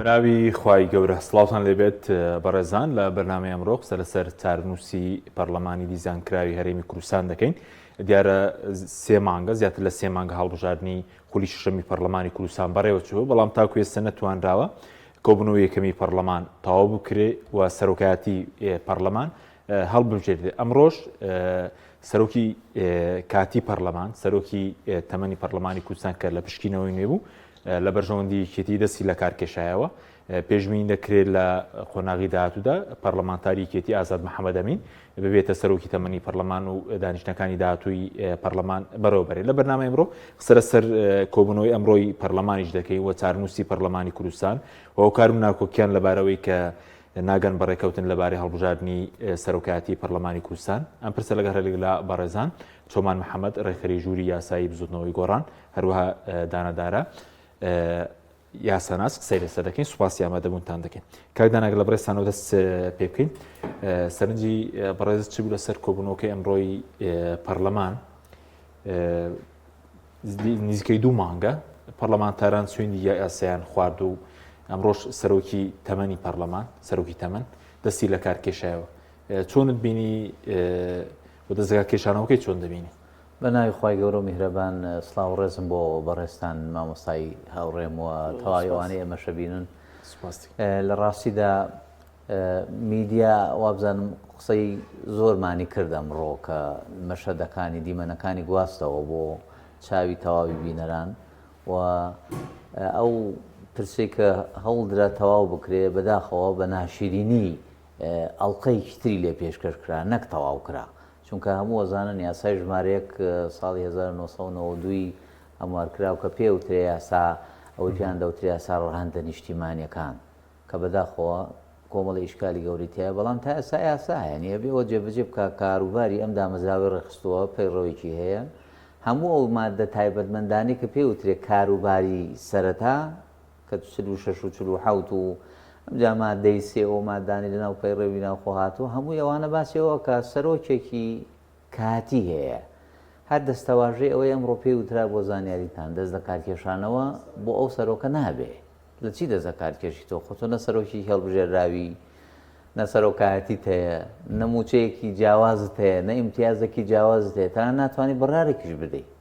بەناوی خوای گەورە سڵاوتان لێبێت بەڕێزان لە بەرنامەی ئەمڕۆ قسە لەسەر چارەنووسی پەرلەمانی دیزانکراوی هەرێمی کوردستان دەکەین دیارە سێ مانگە زیاتر لە سێ مانگە هەڵبژاردنی خولی شەشەمی پەرلەمانی کوردستان بەڕێوە چووە بەڵام تاکو ئێستا نەتوانراوە کۆبوونەوەی یەکەمی پەرلەمان تەواو بکرێ و سەرۆکایەتی پەرلەمان هەڵبژێردرێ ئەمڕۆش سەرۆکی کاتی پەرلەمان سەرۆکی تەمەنی پەرلەمانی کوردستان کە لە پشکینەوەی نوێ بوو لە بەرژەوەندی یەکێتی دەستی لە کار کێشایەوە پێشبینی دەکرێت لە قۆناغی داهاتوودا پەرلەمانتاری یەکێتی ئازاد محەممەد ئەمین ببێتە سەرۆکی تەمەنی پەرلەمان و دانیشتنەکانی داهاتووی پەرلەمان بەڕێوەبەرێت لە بەرنامەی ئەمڕۆ قسە لەسەر کۆبوونەوەی ئەمڕۆی پەرلەمانیش دەکەین و چارنووسی پەرلەمانی کوردستان و هۆکار و ناکۆکیان لەبارەوەی کە ناگەن بە ڕێکەوتن لەبارەی هەڵبژاردنی سەرۆکایەتی پەرلەمانی کوردستان ئەم پرسە لەگەڵ هەرێک لە بەڕێزان چۆمان محەممەد ڕێکخەری ژووری یاسایی بزوتنەوەی گۆڕان هەروەها دانەدارە یاساناس قسەی لەسەر دەکەین سوپاسی ئامادەبوونتان دەکەین کاک دانا لە بەڕێزتانەوە دەست پێ بکەین سەرنجی بەڕێز چ بوو لەسەر کۆبوونەوەکەی ئەمڕۆی پەرلەمان نزیکەی دوو مانگە پەرلەمانتاران سوێندی یاسایان خوارد و ئەمڕۆش سەرۆکی تەمەنی پەرلەمان سەرۆکی تەمەن دەستی لە کار کێشایەوە چۆنت بینی و دەستگا کێشانەوەکەی چۆن دەبینی؟ بە ناوی خوای گەورە و میهرەبان سڵاو و ڕێزم بۆ بەڕێزتان مامۆستای هاوڕێم و تەواوی ئەوانەی ئێمەشە بینن لە ڕاستیدا میدیا وابزانم قسەی زۆرمانی کرد ئەمڕۆ کە مەشهەدەکانی دیمەنەکانی گواستەوە بۆ چاوی تەواوی بینەران و ئەو پرسەی کە هەوڵدرا تەواو بکرێ بەداخەوە بە ناشیرینی ئەڵقەیەکی تری لێ پێشکەش کرا نەک تەواو کرا چونکە هەموو ئەزانن یاسای ژمارە یەک ساڵی 1992 ی هەموارکراو کە پێ وترێ یاسا ئەوەی پێیان دەوترێ یاسا ڕەهەندە نیشتیمانیەکان کە بەداخەوە کۆمەڵی ئیشکالی گەورەی تیایە بەڵام تا ئێستا یاسایە یانی ئەبێ ئەوە جێبەجێ بکا کاروباری ئەم دامەزراوەی ڕێکخستووە پەیڕەوێکی هەیە هەموو ئەو ماددە تایبەتمەندانەی کە پێ وترێ کاروباری سەرەتا کە 46 و 47 و ئەمجا مادەی سێ ئەو مادانەی لەناو پەیڕەوی ناوخۆ هاتووە هەمووی ئەوانە باسی ئەوە کە سەرۆکێکی کاتی هەیە هەر دەستەواژەی ئەوەی ئەمڕۆ پێی وترا بۆ زانیاریتان دەست لەکارکێشانەوە بۆ ئەو سەرۆکە نابێ لە چی دەست لەکارکێشی تۆ خۆ تۆ نە سەرۆکێکی هەڵبژێرراوی نە سەرۆکایەتیت هەیە نە موچەیەکی جیاوازت هەیە نە ئیمتیازێکی جیاوازت هەیە تەنانەت ناتوانانی بڕارێکیش بدەیت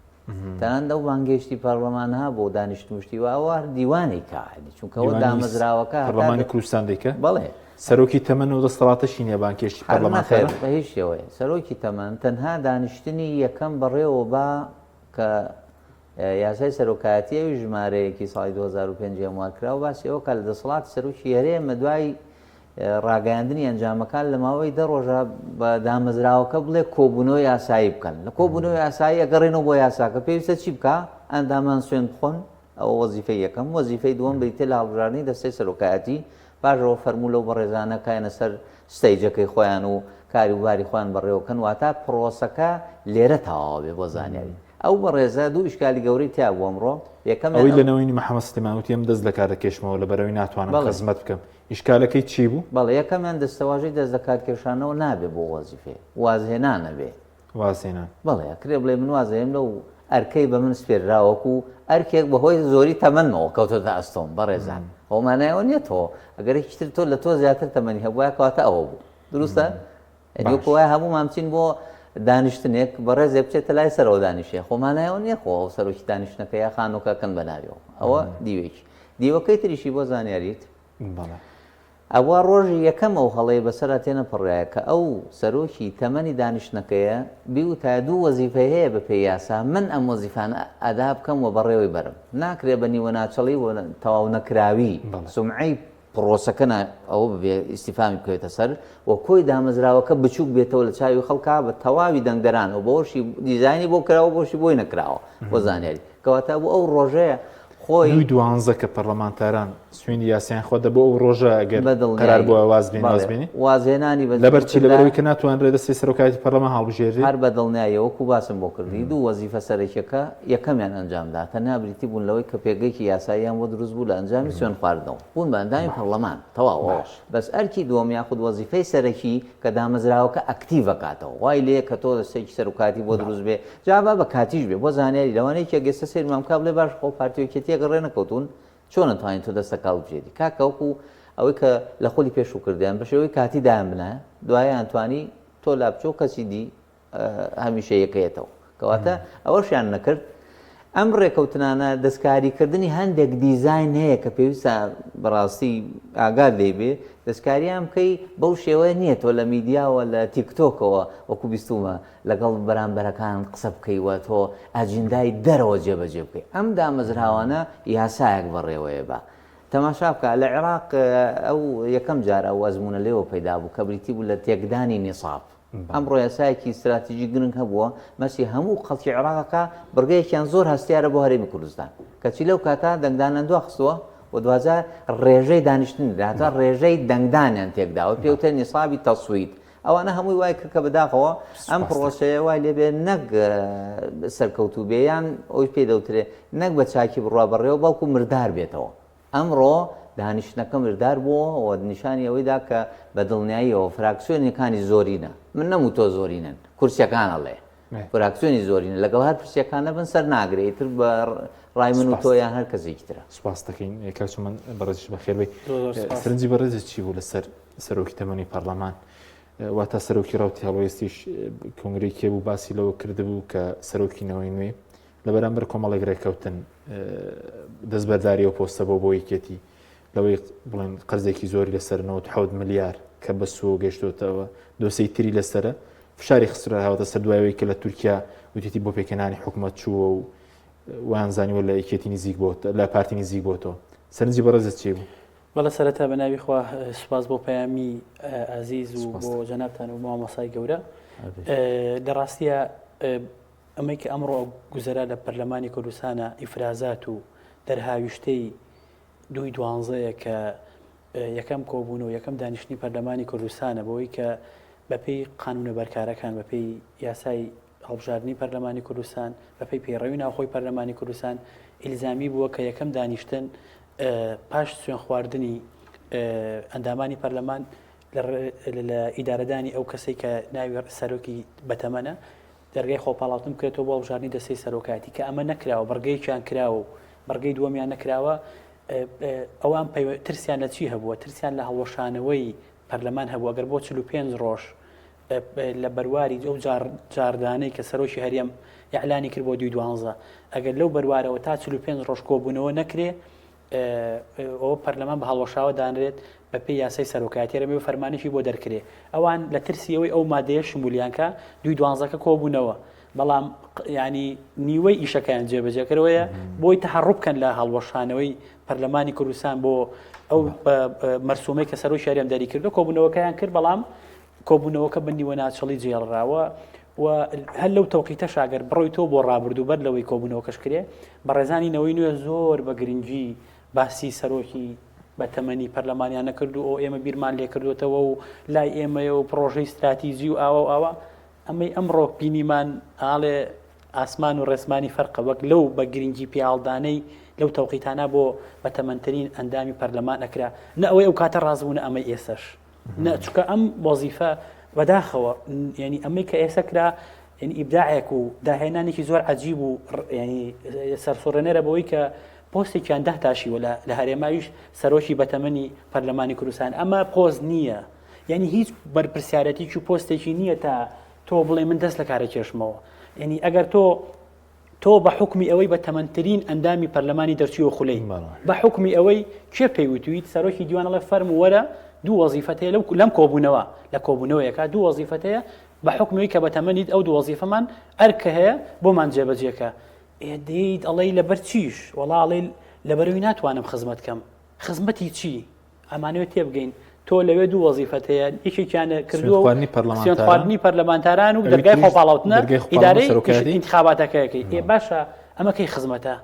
تەنانەت ئەو بانگهێشتی پەرلەمان ها بۆ دانیشتن و شتی وا ئەوە هەر دیوانی کا یانی چونکە ئەوە دیوانی دامەزراوەکە هەتا پەرلەمانی کوردستان دەیکا؟ بەڵێ. سەرۆکی تەمەن و دەستەڵاتەشی نییە بانگهێشتی هەر نەخێر پەرلەمانتارە؟ بە هیچ شێوەیە سەرۆکی تەمەن تەنها دانیشتنی یەکەم بەڕێوە با کە یاسای سەرۆکایەتی ئەوی ژمارەیەکی ساڵی 2005 هەموار کرا و باسی ئەوە کە لە دەسەڵاتی سەرۆکی هەرێمە دوای ڕاگەیاندنی ئەنجامەکان لە ماوەی دە ڕۆژە بە دامەزراوەکە بڵێ کۆبوونەوەی یاسایی بکەن لە کۆبوونەوەی یاسایی ئەگەڕێنەوە بۆ یاساکە پێویستە چی بکە ئەندامان سوێن بخۆن ئەوە وەزیفەی یەکەم وەزیفەی دووەم بریتە لە هەڵبژاردنی دەستەی سەرۆکایەتی پاشەوە فەرموو لەو بەڕێزانە کایەنە سەر stage ەکەی خۆیان و کاری و باری خۆیان بەڕێوەکەن واتە پرۆسەکە لێرە تەواوە بێ بۆ زانیاری ئەو بەڕێزە دوو ئیشکالی گەورەی تیا بوو ئەمڕۆ یەکەمیان ئەوەی ئەو لە نەوەی محەمەد سلێمان وتی ئەم دەست لەکار دەکێشمەوە لەبەرئەوەی ناتوانم بەڵێ. خزمەت بکەم ئیشکالەکەی چی بوو؟ بەڵێ یەکەمیان دەستەواژەی دەست لەکارکێشانەوە نابێ بۆ وەزیفەیە وازهێنان ئەبێ. وازهێنان. بەڵێ ئەکرێ بڵێ من وازهێنم لەو ئەرکەی بە من سپێرراوە وەکو ئەرکێک بەهۆی زۆری تەمەنمەوە کەوتۆتە ئەستۆم بەڕێزان ئەوە مانای ئەوە نییە تۆ ئەگەر یەکی تر تۆ لە تۆ زیاتر تەمەنی هەبوایە کەواتە ئەوە بوو دروستە؟ یانی وەکو وایە هەموومان بچین بۆ دانیشتنێک بەڕێزێ بچێتە لای سەرەوە دانیشێ خۆ مانای ئەوە نییە خۆ ئەو سەرۆکی دانیشتنەکە یا خانووکەکەن بە ناویەوە ئەوە دیوێکی دیوەکەی تریشی بۆ زانیاریت ئەوە ڕۆژی یەکەم ئەو هەڵەی بەسەرا تێنەپەڕایە کە ئەو سەرۆکی تەمەنی دانیشتنەکەیە بیوتایە دوو وەزیفەی هەیە بە پێی یاسا من ئەم وەزیفانە ئەدا بکەم و بەڕێوەی بەرم ناکرێ بە نیوە ناچڵی و تەواو نەکراوی سومعەی پڕۆسەکە نا ئەوە ببێ ئیستیفامی بکەوێتە سەر و کۆی دامەزراوەکە بچووک بێتەوە لە چاوی خەڵکا بە تەواوی دەنگدەران و بەوەشی دیزاینی بۆ کراوە بۆشی بۆی نەکراوە بۆ زانیاری کەواتە بۆ ئەو ڕۆژەیە خۆی دووی دوانزە کە پەرلەمانتاران سوێندی یاسایان خۆ دەبۆ ئەو ڕۆژە ئەگەر قەرار بووە واز بێن واز بێنی وازهێنانی بە لەبەر چی لەبەرەوەی کە ناتوانرێت دەستی سەرۆکایەتی پەرلەمان هەڵبژێرێت هەر بە دڵنیاییەوە وەکو باسم بۆ کردی دوو وەزیفە سەرەکیەکە یەکەمیان ئەنجامدا تەنها بریتی بوون لەوەی کە پێگەیەکی یاساییان بۆ دروست بوو لە ئەنجامی سوێند خواردنەوە بوون بە ئەندامی پەڕلەمان تەواو ئەوە بەس ئەرکی دووەم یاخود وەزیفەی سەرەکی کە دامەزراوەکە ئەکتیڤ ئەکاتەوە وای لێیە کە تۆ دەستەیەکی سەرۆکایەتی بۆ دروست بێ جا با بە کاتیش بێ بۆ زانیاری لەوانەیە یەکێک ئێستا سەیرمان بکا بڵێ باشە خۆ پارتی و یەکێتی ئەگەر ڕێنەکەوتوون. چۆن ئەتوانی تۆ دەستە کە هەڵبژێری کاکە وەکو ئەوەی کە لە خولی پێشوو کردیان بە شێوەی کاتی دایان بنایە دوایان توانی تۆ لابچۆ کەسی دی هەمیشەیەکەیەتەوە کەواتە ئەوەشیان نەکرد ئەم ڕێکەوتنانە دەستکاریکردنی هەندێک دیزین هەیە کە پێویستە بەڕاستی ئاگات لێ بێ دەستکاریان بکەی بەو شێوەیە نییە تۆ لە میدیاوە لە تیکتۆکەوە وەکو بیستومە لەگەڵ بەرامبەرەکان قسە بکەی و تۆ ئەجندای دەرەوە جێبەجێ بکەی ئەم دامەزراوانە یاسایەک بەڕێوەیە بە تەماشا بکە لە عێراق ئەو یەکەم جار ئەو ئەزمونە لێوە پەیدا بوو کە بریتی بوو لە تێکدانی نیساب ئەمڕۆ یاسایەکی ستراتیجی گرنگ هەبووە مەسی هەموو خەڵکی عێراقەکە بڕگەیەکیان زۆر هەستیارە بۆ هەرێمی کوردستان کەچی لەو کاتە دەنگدانیان دواخستووە و دواجار ڕێژەی دانیشتن هەتا ڕێژەی دەنگدانیان تێکداوە پێوتە نیسابی تەسویت ئەوانە هەمووی وای کرد کە بەداخەوە ئەم پرۆسەیە وای لێبێ نەک سەرکەوتوو بێ یان ئەوی پێ دەوترێ نەک بە چاکی بڕوا بەڕێوە بەڵکو مردار بێتەوە ئەمڕۆ دانیشتنەکە مردار بووە و نیشانی ئەوەی دا کە بە دڵنیاییەوە فراکسیۆنەکانی زۆرینە، من نەموتووە زۆرینەن، کورسیەکان ئەڵێ فراکسیۆنی زۆرینە لەگەڵ هەر پرسیەکان نەبن سەر ناگرێ ئیتر بە ڕای من و تۆ یان هەر کەسێکی ترە. سپاست دەکەین کاک چۆمان بەڕێزیش بەخێر بێی. سەرنجی بەڕێزت چی بوو لەسەر سەرۆکی تەمەنی پەرلەمان واتا سەرۆکی ڕەوتی هەڵوێستیش کۆنگرەی کێ بوو باسی لەوە کردبوو کە سەرۆکی نەوەی نوێ لە بەرامبەر کۆمەڵێک رێککەوتن دەستبەرداری ئەو پۆستە بۆ بۆ یەکێتی لەوەی بڵێن قەرزێکی زۆری لەسەر 97 ملیار کە بەسووە گەشتۆتەوە دۆسەی تری لەسرە فشاری خسترا هاوتە سەر دوایەوەی کە لە تورکیا وتیتی بۆ پێکهێنانی حکوومەت چووە و وان زانیوە لە یەکێتی نزیک بۆ لە پارتی نزیک بۆتەوە سەرنجی بەڕێزت چی بوو؟ بەڵێ سەرەتا بە ناوی خوا سوپاس بۆ پەیامی ئازیز و بۆ جەنابتان و مامۆسای گەورە لە ڕاستیە ئەمەی کە ئەمڕۆ گوزەرا لە پەرلەمانی کوردستانە ئیفرازات و دەرهاویشتەی دووی دوانزەیە کە یەکەم کۆبوون و یەکەم دانیشتنی پەرلەمانی کوردستانە بەوەی کە بەپێی قانونە بەرکارەکان بەپێی یاسای هەڵبژاردنی پەرلەمانی کوردستان بەپێی پەیڕەوی ناوخۆی پەرلەمانی کوردستان ئیلزامی بووە کە یەکەم دانیشتن پاش سوێن خواردنی ئەندامانی پەرلەمان لە ئیدارەدانی ئەو کەسێک کە ناوی سەرۆکی بەتەمەنە دەرگای خۆپاڵاوتن بکرێتەوە بۆ هەڵبژاردنی دەستەی سەرۆکایەتی کە ئەمە نەکراوە بڕگەیەکیان کراوە و بڕگەی دووەمیان نەکراوە ئەوان ترسیان لە چی هەبووە ترسیان لە هەڵوەشانەوەی پەرلەمان هەبوو ئەگەر بۆ 45 ڕۆژ لە بەرواری ئەو جاردانەی کە سەرۆکی هەرێم ئیعلانی کرد بۆ دوی دوانزە ئەگەر لەو بەروارەوە تا 45 ڕۆژ کۆبوونەوە نەکرێ ئەوە پەرلەمان بە هەڵوەشاوە دانرێت بە پێی یاسای سەرۆکایەتی هەرێم و فەرمانێکی بۆ دەرکرێ ئەوان لە ترسی ئەوەی ئەو مادەیە شمولیان کە دوی دوانزەکە کۆبوونەوە بەڵام ینی نیوەی ئیشەکەیان جێبەجێکەرەوەیە بۆی تەهڕوب بکەن لە هەڵوەشانەوەی پەرلەمانی کوردستان بۆ ئەو مەرسومەی کە سەرۆکی هەرێم دەری کردو کۆبوونەوەکەیان کرد بەڵام کۆبوونەوەکە بە نیوەناچڵی جێڵراوە و هەر لەو تەوقیتەش ئەگەر بڕۆی تۆ بۆ ڕابردوو بەر لەوەی کۆبوونەوەکەش کرێ بەڕێزانی نەوەی نوێ زۆر بە گرنگی باسی سەرۆکی بە تەمەنی پەرلەمانیان نەکرد و ئەو ئێمە بیرمان لێکردوێتەوە و لای ئێمەیە و پرۆژەی استراتیجی و ئاوا و ئاوا ئەمەی ئەمڕۆ بینیمان ئاڵێ ئاسمان و ڕێسمانی فەرقە وەک لەو بە گرنگی پیاڵدانەی لەو تەوقیتانە بۆ بەتەمەنترین ئەندامی پەرلەمان ئەکرا نە ئەوەی ئەو کاتە ڕاستبوونە ئەمەی ئێسش نە چونکە ئەم وەزیفە بەداخەوە ینی ئەمەی کە ئێستا کرا یعنی ئیبداعێک و داهێنانێکی زۆر عجیب و ینی سەرسوڕێنەرە بەوەی کە پۆستێکیان داتاشیوە لە هەرێماویش سەرۆکی بەتەمەنی پەرلەمانی کوردستان ئەمە پۆست نییە یعنی هیچ بەرپرسیارەتیی و پۆستێکی نییە تا تۆ بڵێ من دەست لە کارە کێشمەوە یعنی ئەگەر تۆ تۆ بە حوکمی ئەوەی بە تەمەنترین ئەندامی پەرلەمانی دەرچووی خولەی بە حوکمی ئەوەی کێ پێی وتویت سەرۆکی دیوان ئەڵێ فەرموو وەرە دوو وەزیفەت هەیە لەو لەم کۆبوونەوە لە کۆبوونەوەیەکە دوو وەزیفەت هەیە بە حوکمی کە بە تەمەنیت ئەو دوو وەزیفەمان ئەرکە هەیە بۆمان جێبەجێکە ئێ دێیت ئەڵێی لەبەر چیش وەڵا ئەڵێی لەبەرەوەی ناتوانم خزمەت کەم خزمەتی چی ئەمانەوێت تێبگەین تۆ لەوێ دوو وەزیفەت هەیە یەکێکیان کردووە سوێندخواردنی پەرلەمانتاران و دەرگای خۆپاڵاوتنە ئیدارەی ئینتخاباتەکەیەکەی ئێ باشە ئەمە کەی خزمەتە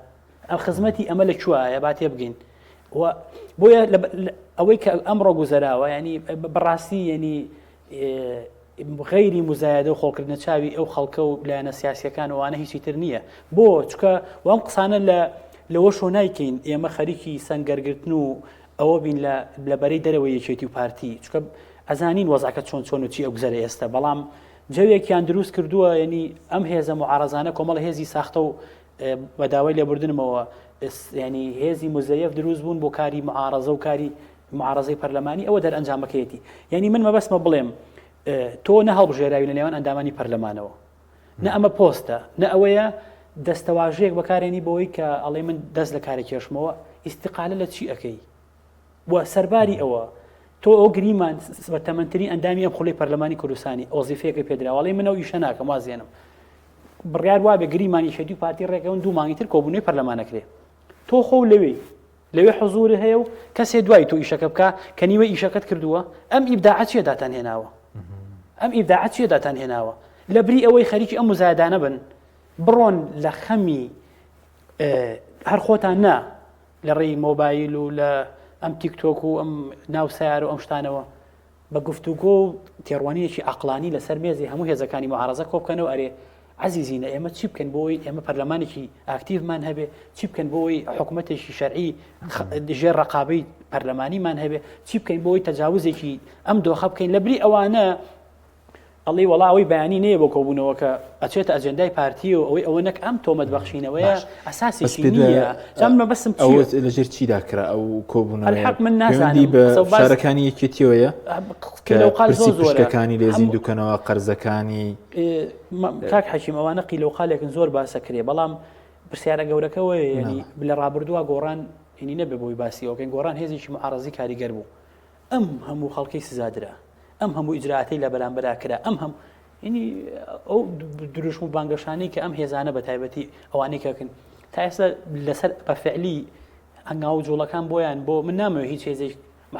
ئەم خزمەتی ئەمە لە کوایە با تێبگەین و بۆیە ئەوەی کە ئەمڕۆ گوزەراوە ینی بەڕاستی ینی غەیری موزایەدە و خۆڵکردنە چاوی ئەو خەڵکە و لایەنە سیاسیەکان و ئەوانە هیچی تر نییە بۆ چکە وام قسانە لە لەوەشۆ نایکەین ئێمە خەریکی سەنگەرگرتن و ئەوە بین لە لە بەرەی دەرەوەی یەکێتی و پارتی چکە ئەزانین وەزعەکە چۆن چۆن و چی ئەگوزەرە ئێستا بەڵام جەوێکیان دروست کردووە یعنی ئەم هێزە معارەزانە کۆمەڵ هێزی ساختە و بە داوای لێبوردنمەوە. ینی هێزی مزەیەف دروست بوون بۆ کاری معارەزە و کاری معارەزەی پەرلەمانی ئەوە دەرئەنجامەکەیەتی یعنی من مەبەستمە بڵێم تۆ نە هەڵبژێراوی لە نێوان ئەندامانی پەرلەمانەوە نە ئەمە پۆستە نە ئەوەیە دەستەواژەیەک بەکارێنی بۆی کە ئەڵێ من دەست لە کارە کێشمەوە ئیسیقالە لە چی ئەەکەی و سەرباری ئەوە تۆ ئەو گریمان بە تەمەنترین ئەندامی ئەم خولەی پەرلەمانی کوردستانی ئۆزیفەیەکە پێدراوەڵی منەوە ئیشە ناکەم وازێنم بڕیار وابێ گریمان یەکێتی و پارتی ڕێکەون دوو مانگی تر کۆبوونەوەی پەرلەمانەکرێ تۆ خۆ لەوێی لەوێ حزوری هەیە و کەسێ دوای تۆ ئیشەکە بکە کە نیوە ئیشەکەت کردووە ئەم ئیبداعە چیە داتان هێناوە ئەم ئیبداعە چیە داتان هێناوە لە بری ئەوەی خەریکی ئەم مزایدانە بن بڕۆن لە خەمی هەر خۆتان نا لە ڕێی مۆبایل و لە ئەم تیکتۆک و ئەم ناو سیار و ئەم شتانەوە بە گفتوگۆ و تێڕوانینێکی عەقڵانی لەسەر مێزی هەموو هێزەکانی موعارەزە کۆبکەنەوە ئەرێ عەزیزینە ئێمە چی بکەین بۆی ئێمە پەرلەمانێکی ئاکتیڤمان هەبێ چی بکەین بۆی حکوومەتێکی شەرعی ژێر ڕقابەی پەرلەمانیمان هەبێ چی بکەین بۆی تەجاوزێکی ئەم دۆخە بکەین لە بری ئەوانە ئەڵێی وەڵا ئەوەی بەیانی نەیە بۆ کۆبوونەوەکە ئەچێتە ئەجێندای پارتی و ئەوەی ئەوە نەک ئەم تۆمەت بەخشینەوەیە باش بەس ئەساسێکی پێت وایە نییە جا من مەبەستم ئەوە چییە لەژێر چیدا کرا ئەو کۆبوونەوەیە الحق من پەیوەندی نازانم بە قسە و باس فشارەکانی یەکێتیەوەیە کە قیلە و قال پرسی زۆر زۆرە پشکەکانی لێ هەموو زیندوو کەنەوە قەرزەکانی ئێ، مە- کاک حەکیم ئەوانە قیلە و قالێکن زۆر باسە کرێ بەڵام پرسیارە گەورەکە وەیە یعنی لە ڕابردووە گۆڕان یعنی نەبێ بۆی باسی ئەوکەین گۆڕان هێزێکی معارەزی کاریگەر بوو ئەم هەموو خەڵکەی سزادرا ئەم هەموو ئیجرائاتەی لە بەرامبەرا کرا ئەم هەم ینی ئەو دروشم و بانگەشانەی کە ئەم هێزانە بە تایبەتی ئەوانەی کەکن تا ئێستا لەسەر بە فعلی هەنگاو و جوڵەکان بۆیان بۆ من نامەوێت هیچ هێزێک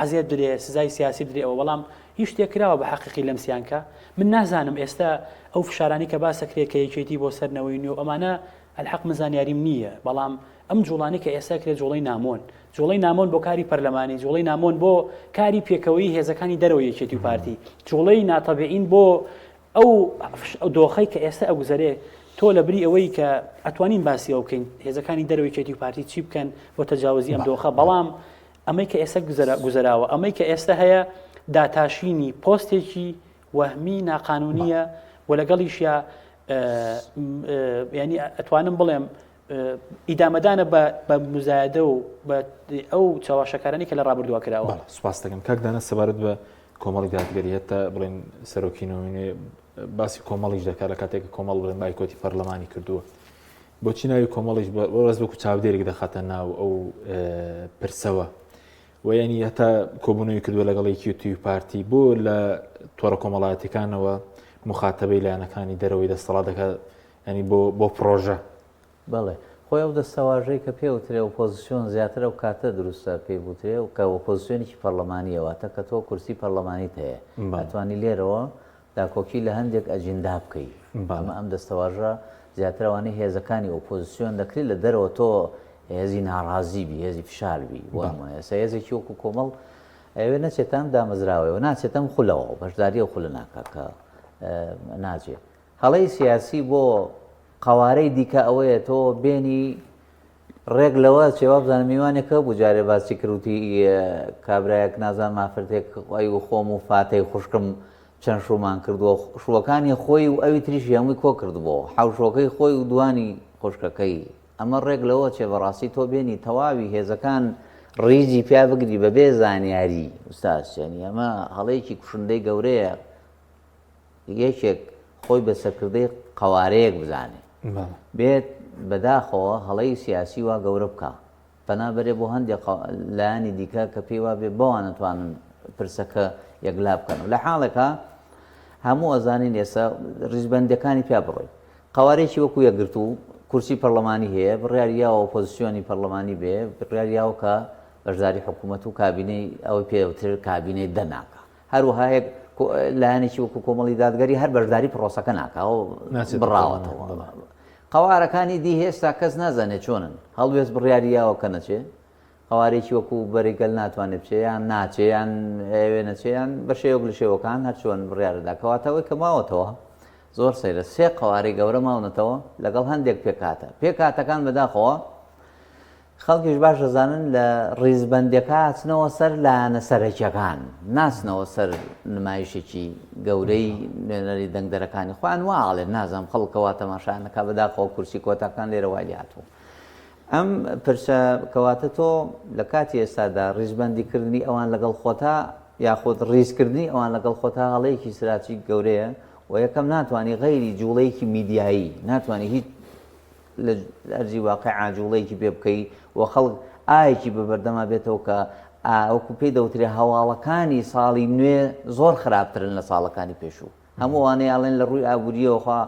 عەزیەت بدرێ سزای سیاسی بدرێ ئەوە بەڵام هیچ شتێک کراوە بە حەقیقی لەمسیان کە من نازانم ئێستا ئەو فشارانی کە باسەکرێت کە یەکێتی بۆ سەر نەوەی نوێ و ئەمانە الحق من زانیاریم نییە بەڵام ئەم جوڵانەی کە ئێستا کرێت جوڵەی نامۆن، جوڵەی نامۆن بۆ کاری پەرلەمانی، جوڵەی نامۆن بۆ کاری پێکەوەیی هێزەکانی دەرەوەی یەکێتی و پارتی، جوڵەی ناتەبیعین بۆ ئەو دۆخەی کە ئێستا ئەگوزەرێ، تۆ لە بری ئەوەی کە ئەتوانین باسی ئەو بکەین هێزەکانی دەرەوەی یەکێتی و پارتی چی بکەن بۆ تەجاوزی ئەم دۆخە، بەڵام ئەمەی کە ئێستا گوزەراوە، ئەمەی کە ئێستا هەیە داتاشینی پۆستێکی وەهمی ناقانونیە و لەگەڵیشیا ینی ئەتوانم بڵێم ئیدامەدانە بە بە موزایەدە و بە ئەو چەواشەکارانەی کە لە ڕابردووە کراوە. بەڵێ سوپاست دەکەم کاک دانا سەبارەت بە کۆمەڵی دادگەری هەتا بڵێن سەرۆکی نوێ باسی کۆمەڵیش دەکات لە کاتێک کە کۆمەڵ بڵێن بایکۆتی پەرلەمانی کردووە بۆچی ناوی کۆمەڵیش بەڕێز وەکو چاودێرێک دەخاتە ناو ئەو پرسەوە و ینی هەتا کۆبوونەوەی کردووە لەگەڵ یەکێتی و پارتی بۆ لە تۆڕە کۆمەڵایەتەکانەوە مخاتەبەی لایەنەکانی دەرەوەی دەستەڵات دەکات ینی بۆ بۆ پڕۆژە. بەڵێ. خۆی ئەو دەستەواژەی کە پێ وترێ ئۆپۆزسیۆن زیاتر ئەو کاتە دروستە پێی بوترێ کە ئۆپۆزسیۆنێکی پەڕلەمانییە واتە کە تۆ کورسی پەڕلەمانیت هەیە ئەتوانی لێرەوە داکۆکی لە هەندێک ئەجیندا بکەی ئەمە ئەم دەستەواژە زیاتر ئەوانەی هێزەکانی ئۆپۆزسیۆن دەکرێت لە دەرەوە تۆ هێزی ناڕازی بی هێزی فشار بی بۆ نمونە ئێستا هێزێکی وەکو کۆمەڵ ئەوێ نەچێتە ئەم دامەزراوەیەوە ناچێتە ئەم خولەوە بەشداری ئەو خولە ناکا کە ناچێ هەڵەی سیاسی بۆ قەوارەی دیکە ئەوەیە تۆ بێنی ڕێک لەوە چێ وابزانم میوانێک هەبوو جارێ باسی کرد وتی کابرایەک نازانم ئافرەتێک ئەی و خۆم و فاتەی خوشکم چەند شومان کردووە شووەکانی خۆی و ئەوی تریشی هەمووی کۆ کردبووەوە حەوشۆکەی خۆی و دوانی خوشکەکەی ئەمە ڕێک لەوە چێ بەڕاستی تۆ بێنی تەواوی هێزەکان ڕیزی پیا بگری بەبێ زانیاری ئوستاز یعنی ئەمە هەڵەیەکی کوشندەی گەورەیە یەکێک خۆی بە سەرکردەی قەوارەیەک بزانێ بێت بەداخەوە هەڵەی سیاسی وا گەورە بکا پەنا بەرێ بۆ هەندێک لایەنی دیکە کە پێی وابێ بەوان ئەتوانن پرسەکە یەکلا بکەن و لە حاڵێکا هەموو ئەزانین ئێستا ڕیزبەندەکانی پیا بڕۆی قوارێکی وەکو یەکگرتوو کورسی پەرلەمانی هەیە بڕیاری یاوە ئۆپۆزیسیۆنی پەرلەمانی بێ بڕیاری یاوە کە بەشداری حکوومەت و کابینەی ئەوەی پێوتر کابینەی دە ناکە هەروەها یەک لایەنێکی وەکو کۆمەڵی دادگەری هەر بەشداری پرۆسەکە ناکا و بڕاوەتەوە. قەوارەکانی دی هێستا کەس نازانێت چۆنن، هەڵوێست بڕیاری یاوە کە نەچێ، قەوارێکی وەکو بەرەی گەل ناتوانێت بچێ یان ناچێ یان ئەیەوێ نەچێ یان بە شێوەک لە شێوەکان هەر چۆن بڕیارەدا کەواتە ئەوەی کە ماوەتەوە زۆر سەیرە سێ قەوارەی گەورە ماونەتەوە لەگەڵ هەندێک پێکهاتە پێکهاتەکان بەداخەوە خەڵکیش باش دەزانن لە ڕیزبەندیەکە ئەچنەوە سەر لایەنە سەرەکیەکان، ناچنەوە سەر نمایشێکی گەورەی نوێنەری دەنگدەرەکانی خۆیان وا ئەڵێن، نازانم خەڵک کە وا تەماشایان ئەکا بەداخەوە کورسی کۆتاکان لێرە وای لێهاتووە. ئەم پرسە کەواتە تۆ لە کاتی ئێستادا ڕیزبەندی کردنی ئەوان لەگەڵ خۆتا یاخود ڕیزکردنی ئەوان لەگەڵ خۆتا هەڵەیەکی ستراتیژی گەورەیە و یەکەم ناتوانی غەیری جوڵەیەکی میدیایی ناتوانی هیچ لە ئەرزی واقیعا جوڵەیەکی پێ بکەی و خەڵک ئایەکی بە بەردەما بێتەوە کە وەکو پێی دەوترێ هەواڵەکانی ساڵی نوێ زۆر خراپترن لە ساڵەکانی پێشوو. هەموو ئەوانەی ئەڵێن لە ڕووی ئابووریەوە خوا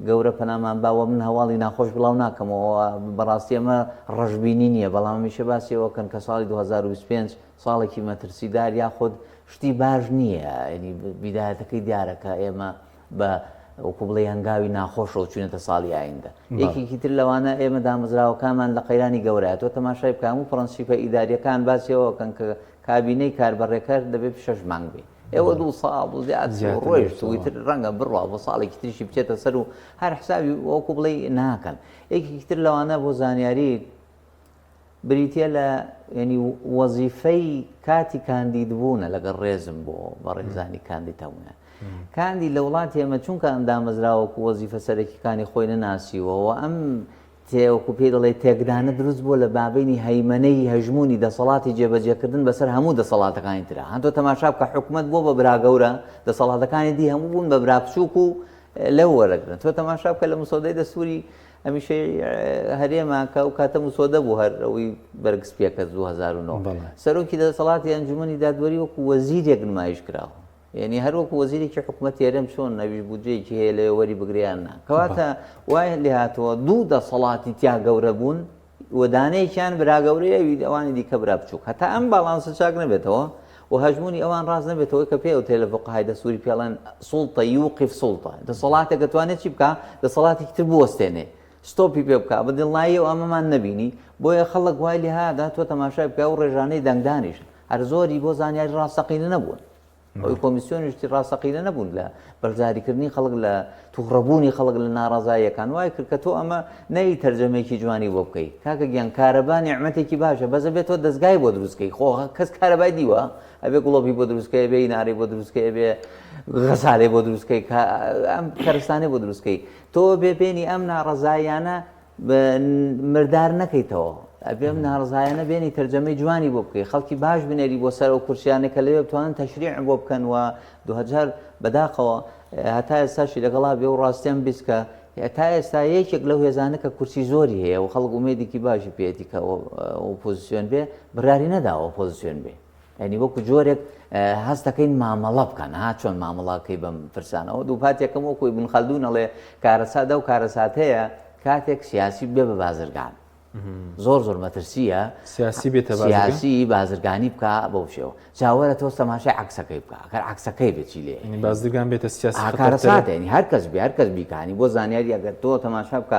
گەورە پەنامان با وە من هەواڵی ناخۆش بڵاو ناکەمەوە بەڕاستی ئەمە ڕەشبینی نییە بەڵام هەمیشە باسی ئەوە کەن کە ساڵی 2025 ساڵێکی مەترسیدار یاخود شتی باش نییە ینی بیدایەتەکەی دیارە کە ئێمە بە وەکو بڵێ هەنگاوی ناخۆشەوە چوینەتە ساڵی ئایندە یەکێکی تر لەوانە ئێمە دامەزراوەکانمان لە قەیرانی گەورەیە تۆ تەماشای بکە هەموو پرەنسیپە ئیداریەکان باسی ئەوە کەن کە کابینەی کاربەڕێکەر دەبێت شەش مانگ بێ ئێوە دوو ساڵ و زیاد ڕۆیشت و ئیتر ڕەنگە بڕوا بۆ ساڵێکی تریشی بچێتە سەر و هەر حسابی وەکو بڵێ ناکەن. یەکێکی تر لەوانە بۆ زانیاری بریتە لە ینی وەزیفەی کاتی کاندید بوونە لەگەڵ ڕێزم بۆ بەڕێزانی کاندید هەموویان کاندی لە وڵاتی ئێمە چونکە ئەم دامەزراوەکو وەزیفە سەرەکیەکانی خۆی نەناسیوەوە ئەم تێ وەکو پێی دەڵێ تێکدانە دروست بووە لە مابەینی هەیمەنەی هەژموونی دەسەڵاتی جێبەجێکردن بەسەر هەموو دەسەڵاتەکانی ترا. هەن تۆ تەماشا بکە حکومەت بووە بە برا گەورە، دەسەڵاتەکانی دی هەموو بوون بە برا بچووک و لەو وەرەگرن. تۆ تەماشا بکە لە مسۆدەی دەستووری هەمیشەی هەرێمە کە ئەو کاتە مسۆدە بوو هەر ئەوی بەرگ سپیەکە 2009 سەرۆکی دەسەڵاتی ئەنجومەنی دادوەری وەکو وەزیرێک نمایش کراوە. یەنی هەر وەکو وەزیرێکی حکومەتی هەرێم چۆن ئەویش بودجەیەکی هەیە لەوێ وەری بگرێ یان نا کەواتە وای لێهاتووە دوو دەسەڵاتی تیا گەورە بوون و دانەیەکیان برا گەورەیە ئەوی ئەوانی دیکە برا بچووک هەتا ئەم باڵانسە چاک نەبێتەوە و هەژموونی ئەوان ڕاست نەبێتەوە کە پێ ئەوترێ لە فقهای دەستوری پێڵێن سوڵتە یوقف سوڵتە دەسەڵاتێک دەتوانێت چی بکا دەسەڵاتێکی تر بوەستێنێ ستۆپی پێ بکا بە دڵناییەوە ئەمەمان نەبینی بۆیە خەڵک وای لێهادا تۆ تەماشای بکە و ڕێژانەی دەنگدانیش هەر زۆری بۆ زانیاری ڕاستەقینە نەبوون. ئەوەی کۆمیسیۆنیش ڕاستەقینە نەبوون لە بەشداریکردنی خەڵک لە تووڕەبوونی خەڵک لە ناڕەزاییەکان وای کرد کە تۆ ئەمە نەی تەرجەمەیەکی جوانی بۆ بکەی کاکە گیان کارەبا نیعمەتێکی باشە بەس ئەبێ تۆ دەزگای بۆ دروست کەی خۆ کەس کارەبای دیوە ئەبێ گڵۆپی بۆ دروست کەی ئەبێ ئینارەی بۆ دروست کەی ئەبێ غەسالەی بۆ دروست کەی ئەم کەرستانەی بۆ دروست کەی تۆ بێ بێنی ئەم ناڕەزاییانە مردار نەکەیتەوە ئەبێ ئەم ناڕزایانە بێنی تەرجەمەی جوانی بۆ بکەی خەڵکی باش بنێری بۆ سەر ئەو کورسیانە کە لەوێ بتوانن تەشریع بۆ بکەن و دوجار بەداخەوە هەتا ئێستاشی لەگەڵا بێ و ڕاستیان بیست کە تا ئێستا یەکێک لەو هێزانە کە کورسی زۆری هەیە و خەڵک ئومێدێکی باشی پێیەتی کە ئۆپۆزیسیۆن بێ بڕیاری نەداوە ئۆپۆزیسیۆن بێ یانی وەکو جۆرێک هەست دەکەین مامەڵە بکەن ها چۆن مامەڵەکەی بەم پرسانەوە دووپات یەکەم وەکو ئیبن خەلدون ئەڵێ کارەسات ئەو کارەساتەیە کاتێک سیاسی بێ بە بازرگان زۆر زۆر مەترسیە سیاسی بێتە سیاسی بازرگانی بکە بەو شێوە جاوەرە تۆ تەماشای عکسەکەی بکە ئەگەر عکسەکەی بێ چی لێ بازرگان بێتە سیاسی کارەساتە یعنی هەر کەس بێ هەر کەس بیکانی بۆ زانیاری ئەگەر تۆ تەماشا بکە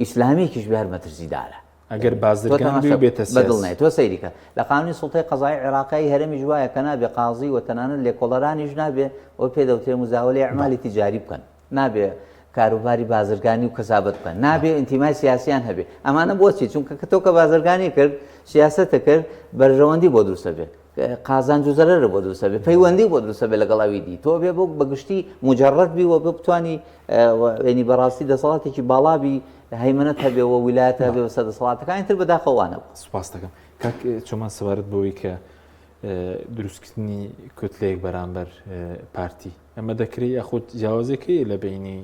ئیسلامیکیش بێ هەر مەترسیدارە ئەگەر بازرگان بێ و بێتە سیاسی. بەدڵنیای تۆ سەیری کە لە قانونی سوڵتەی قەزایی عێراقی هەرێمیش وایە کە نابێ قازی و تەنانەت لێکۆڵەرانیش نابێ ئەوەی پێ دەوترێ مزاولەی ئەعمالی تیجاری بکەن نابێ کاروباری بازرگانی و کەسابەت بکەن نابێ ئینتیمای سیاسیان هەبێ ئەمانە بۆچی چونکە کە تۆ کە بازرگانی کرد سیاسەتە کرد بەرژەوەندی بۆ دروستە بێ قازانج و زەرەرە بۆ دروستە بێ پەیوەندی بۆ دروستە بێ لەگەڵ ئەوی دی تۆ بێ بۆ بەگشتی مجرد بی و بتانی ینی بەڕاستی دەسەڵاتێکی باڵا بی هەیمەنەت هەبێ و ویلایەت هەبێ بەسەر دەسەڵاتەکانی تر بەداخەوە وا نەبوو. سوپاست دەکەم کاک چۆمان سەبارەت بەوەی کە دروستکردنی کوتلەیەک بەرامبەر پارتی ئەمە دەکرێت یاخود جیاوازێک هەیە لە بینی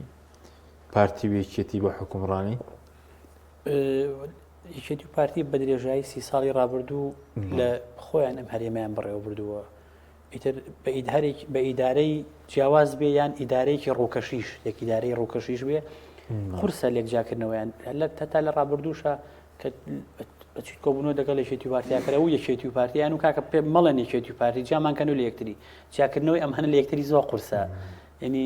پارتی و یەکێتی بۆ حکومڕانی؟ یەکێتی و پارتی بە درێژایی سی ساڵی ڕابردوو لە خۆیان ئەم هەرێمیان بەڕێوە بردووە ئیتر بە ئیدارێک بە ئیدارەی جیاواز بێ یان ئیدارەیەکی ڕووکەشیش یەک ئیدارەی ڕووکەشیش بێ قورسە لێک جیاکردنەوەیان لە تەتا لە ڕابردووشە کە ئەچیت کۆبوونەوە دەگەڵ یەکێتی و پارتیا کرا و یەکێتی و پارتیان و کاکە پێ مەڵێن یەکێتی و پارتی جیامان کەن و لە یەکتری جیاکردنەوەی ئەم هەنە لە یەکتری زۆر قورسە یعنی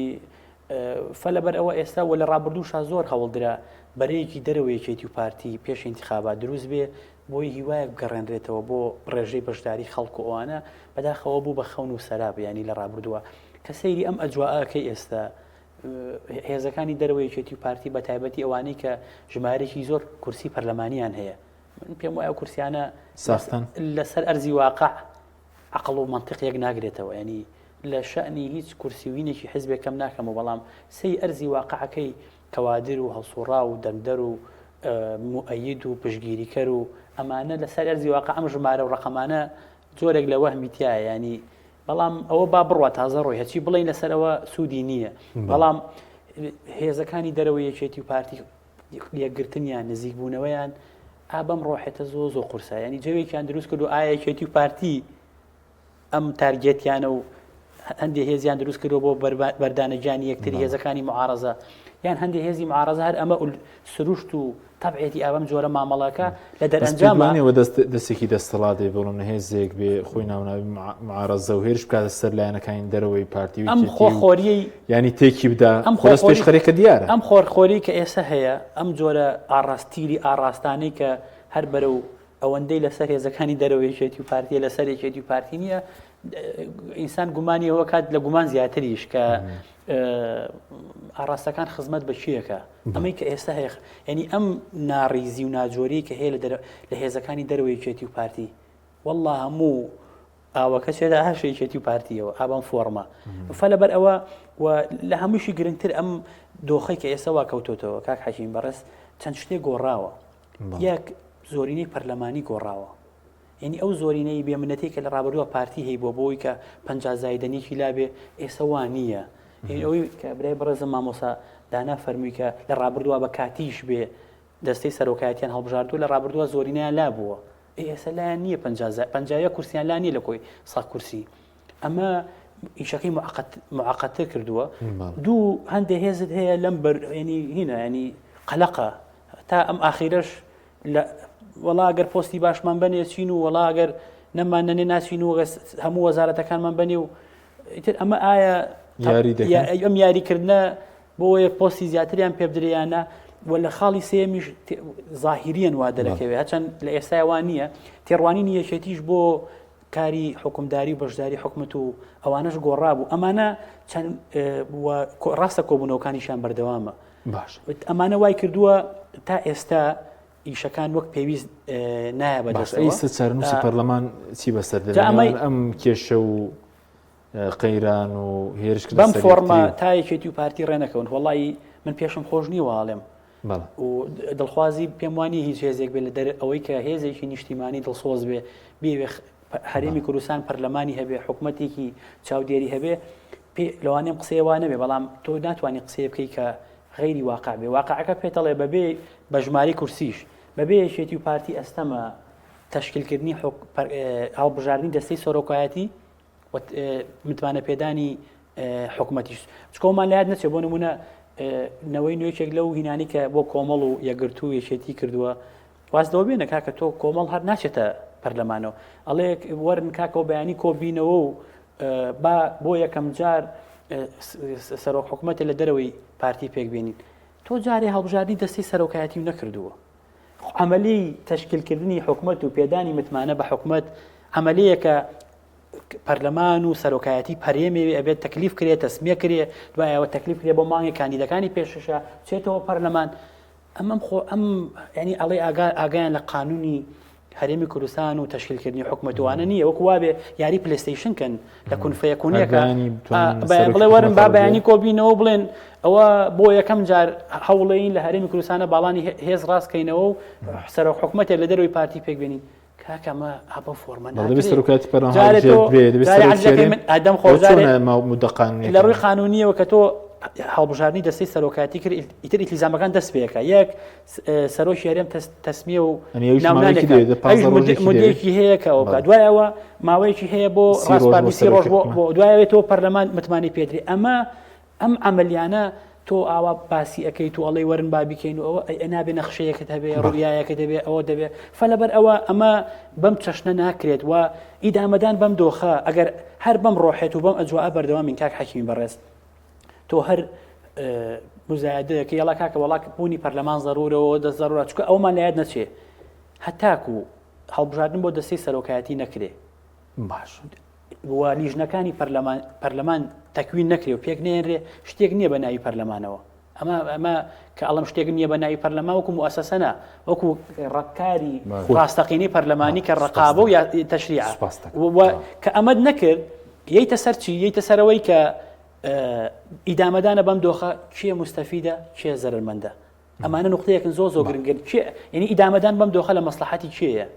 فە لەبەر ئەوە ئێستا و لە ڕابردووشا زۆر هەوڵدرا بەرەیەکی دەرەوە یەکێتی و پارتی پێش ئینتخابات دروست بێ بۆی هیوایەک بگەڕێنرێتەوە بۆ ڕێژەی بەشداری خەڵک و ئەوانە، بەداخەوە بوو بە خەون و سەراب یانی لە ڕابردووە کە سەیری ئەم ئەجوائەکەی ئێستا هێزەکانی دەرەوە یەکێتی و پارتی بە تایبەتی ئەوانەی کە ژمارەیەکی زۆر کورسی پەرلەمانیان هەیە من پێم وایە کورسیانە ساختەن لەسەر ئەرزی واقع عقل و منطق یەک ناگرێتەوە ینی لە شەنی هیچ کورسیوینێکی حزبێک کەم ناکەمەوە بەڵام سەی ئەرزی واقعەکەی کەوادر و هەڵسوڕاو و دەنگدەر و. موئەید و پشتگیریکەر و ئەمانە لەسەر ئەرزی واقع ئەم ژمارە و ڕقەمانە جۆرێک لە وەهمی تایە ینی بەڵام ئەوە با بڕوا تازە ڕۆی هەچی بڵین لەسەرەوە سوودی نییە بەڵام هێزەکانی دەرەوە یەکێتی و پارتی یەکگرتنیان نزیک بوونەوەیان ئا بەم ڕۆحێتە زۆ زۆ قورسە ینی جەوێکیان دروست کرد و ئایا یەکێتی و پارتی ئەم تارگێتیانە و هەندێ هێزیان دروست کردوە بۆ بەردانە گیانی یەکتری هێزەکانی معارەزە یان هەندێ هێزی معارەزە هەر ئەمە سروشت و تەبعێتی ئابەم جۆرە مامەڵەکە لە دەرەنجامانەوە دەست دەستێکی دەستەڵاتێ بڵم هێزێک بێ خۆی ناوناوی معارەزە و هێرش بکاتە سەر لایەنەکانی دەرەوەی پارتی و ئەم خۆخۆریەی ینی تێکی بدا ئەم خۆ پێشخەرێکە دیارە ئەم خۆرخۆری کە ئێستا هەیە ئەم جۆرە ئاڕاستیری ئاڕاستانەی کە هەر بەرەو ئەوەندەی لەسەر هێزەکانی دەرەوە یەکێتی و پارتیە لەسەر یەکێتی و پارتی نییە ئینسان گومانی ئەوە کات لە گومان زیاتریش کە ئاراستەکان خزمەت بە کێیەکە ئەمەی کە ئێستا هەیە ینی ئەم ناڕیزی و ناجۆری کە هەیە لە هێزەکانی دەرەوە یەکێتی و پارتی والله هەموو ئاوەکە چێدا هەر یەکێتی و پارتیەوە ئابم فۆرمە فە لەبەر ئەوە و لە هەمووشی گرنگتر ئەم دۆخی کە ئێستا وا کەوتۆتەوە کاک حەکیم بەڕێز چەند شتێک گۆڕاوە یەک زۆرینەی پەرلەمانی گۆڕاوە یعنی ئەو زۆرینەی بێمنەتی کە لە ڕابردووە پارتی هەی بۆ بۆی کە پ زایدەنێکی لابێ ئێستا وا نییە ئەوەی کە برای بەڕێزم مامۆسا دانا فەرمووی کە لە ڕابردووە بە کاتیش بێ دەستەی سەرۆکایەتیان هەڵبژاردووە لە ڕابردووە زۆرینەیان لا بووە ئێستا لایەن نییە 50 کورسیان لا نییە لە کۆی سا کورسی ئەمە ئیشەکەی معقدتر کردووە دوو هەندێک هێزت هەیە لەم بەرێنی هینە ینی قەلەقە تا ئەم ئاخیرەش لە وەڵا گەر پۆستی باشمان بەنێ چین و وەڵا گەر نەمان نەنێ ناچین و هەموو وەزارەتەکانمان بەنێ و ئیتر ئەمە ئایا ئەم یاریکردە بۆیە پۆستی زیاتریان پێ بدرێیانە و لە خاڵی سێمیش ظاهریان وا دەرەکەوێت هەچەند لە ئێستای وان نییە تێڕوانینی یەکێتیش بۆ کاری حکومداری و بەشداری حکومەت و ئەوانەش گۆڕابوو ئەمانە چەند ڕاستە کۆبوونەوەکانیشیان بەردەوامە باش ئەمانە وای کردووە تا ئێستا ئیشەکان وەک پێویست نایە بەدەست ئیستا چارنووسی پەرلەمان چی بەسەر ئەم کێشە و قەیران و هێرش بەم فۆرمە تا یەکێتی و پارتی ڕێنەکەون وڵی من پێشم خۆش نییە واڵێم و دڵخوازی پێم وانی هیچ هێزێک بێ لە دەر ئەوەی کە هێزێکی نیشتیمانی دڵسۆز بێ بێوێ هەرێمی کوردستان پەرلەمانی هەبێ حکوومەتێکی چاودێری هەبێ لەوانەیە قسەیە وا نەبێ بەڵام تۆ ناتوانانی قسەیە بکەی کە غەیری واقع بێ واقعەکە پێتەڵێ بەبێ بە ژماری کورسیش بەبێ یەکێتی و پارتی ئەستەمە تەشکیلکردنی هەڵبژاردنی دەستەی سەرۆکایەتی متمانە پێدانی حکوومەتیش چکۆمان لە یاد نەچێت بۆ نمونە نەوەی نوێکێک لەو هینانی کە بۆ کۆمەڵ و یەکگرتوو یەکێتی کردووە واز لەوە بێنە کاکە تۆ کۆمەڵ هەر ناچێتە پەرلەمانەوە ئەڵێ وەرن کاکەەوە بەیانی کۆبینەوە و با بۆ یەکەم جار سەرۆک حکوومەتە لە دەرەوەی پارتی پێک بێنین تۆ جارێ هەڵبژاردنی دەستی سەرۆکایەتی و نەکردووە عملی تەشکیلکردنی حکومت و پێدانی متمانە بە حکومت عملیەکە پەرلەمان و سەرۆکایەتی پەرێمێوی ئەبێت تەکلیف کرێ تەسمیە کرێ دوایەوە تەکلیف کرێ بۆ مانگی کاندیدەکانی پێششە چێتەوە پەرلەمان ئەم خۆ ئەم ینی ئەڵێ ئاگا ئاگایان لە قانونی هەرێمی کوردستان و تەشکیلکردنی حکومەتوانە نییە وەکو وابێ یاری پلستیشن کەن لە کونفەیە کونیەکە بڵێ وەرن با بەیانی کۆبینەوە بڵێن ئەوە بۆ یەکەم جار هەوڵین لە هەرێمی کوردستانە باڵانی هێز ڕاستکەینەوە و سەرۆک حکومەتێک لە دەروی پارتی پێک بێنین کاکە ئەمە ئابە فۆرمە دەبێت سەرۆکایەتی پەرلەمان هەڵبژێردرێ دەبێت سەرۆک هەرێم ئەدەم خۆ جارێ مودە قانونیەکە لە ڕووی قانونیەوە کە تۆ هەڵبژاردنی دەستەی سەرۆکایەتی کرد ئیتر ئیلتیزامەکان دەست پێەکە یەک سەرۆکی هەرێم تەسمیە و ناونانێکی دەوێت مدەیەکی هەیە کە ئەو بکات دوای ئەوە ماوەیەکی هەیە بۆ ڕاسپاردنی سی ڕۆژ بۆ دوای تۆ پەرلەمان متمانەی پێدرێ ئەمە ئەم عەمەلیانە تۆ ئاوا باسی ئەکەیت و ئەڵێی وەرن با بیکەین و ئەوە ئەی نابێ نەخشەیەکت هەبێ ڕویایەکە دەبێ ئەوە دەبێ فەلەبەر ئەوە ئەمە بەم چەشنە ناکرێت و ئیدامەدان بەم دۆخە ئەگەر هەر بەم ڕۆحێت و بەم ئەجواء بەردەوامین کاک حەکیمی بەڕێز تۆ هەر مزایدەیەکە یاڵا کاکە وەڵا بوونی پەرلەمان زەرورەوە دەست زەرورە چونکە ئەومان لە یاد نەچێ هەتاکو هەڵبژاردن بۆ دەستەی سەرۆکایەتی نەکرێ باش و لیژنەکانی پەرلەمان پەرلەمان تەکوین نەکرێ و پێک نێنرێ شتێک نییە بە ناوی پەرلەمانەوە ئەمە ئەمە کە ئەڵم شتێک نییە بە ناوی پەرلەمان وەکو موسەسەنا وەکو ڕەکاری ڕاستەقینەی پەرلەمانی کە ڕقابە و تەشریع کە ئەمەد نەکرد یەیتە سەر چی یەیتە سەرەوەی کە ئیدامەدانە بەم دۆخە کێ مستەفیدە کێ زەرمەندە. ئەمانە نقطەیەکن زۆر زۆر گرنگن کێ یعنی ئیدامەدان بەم دۆخە لە مەسلحەتی کێیە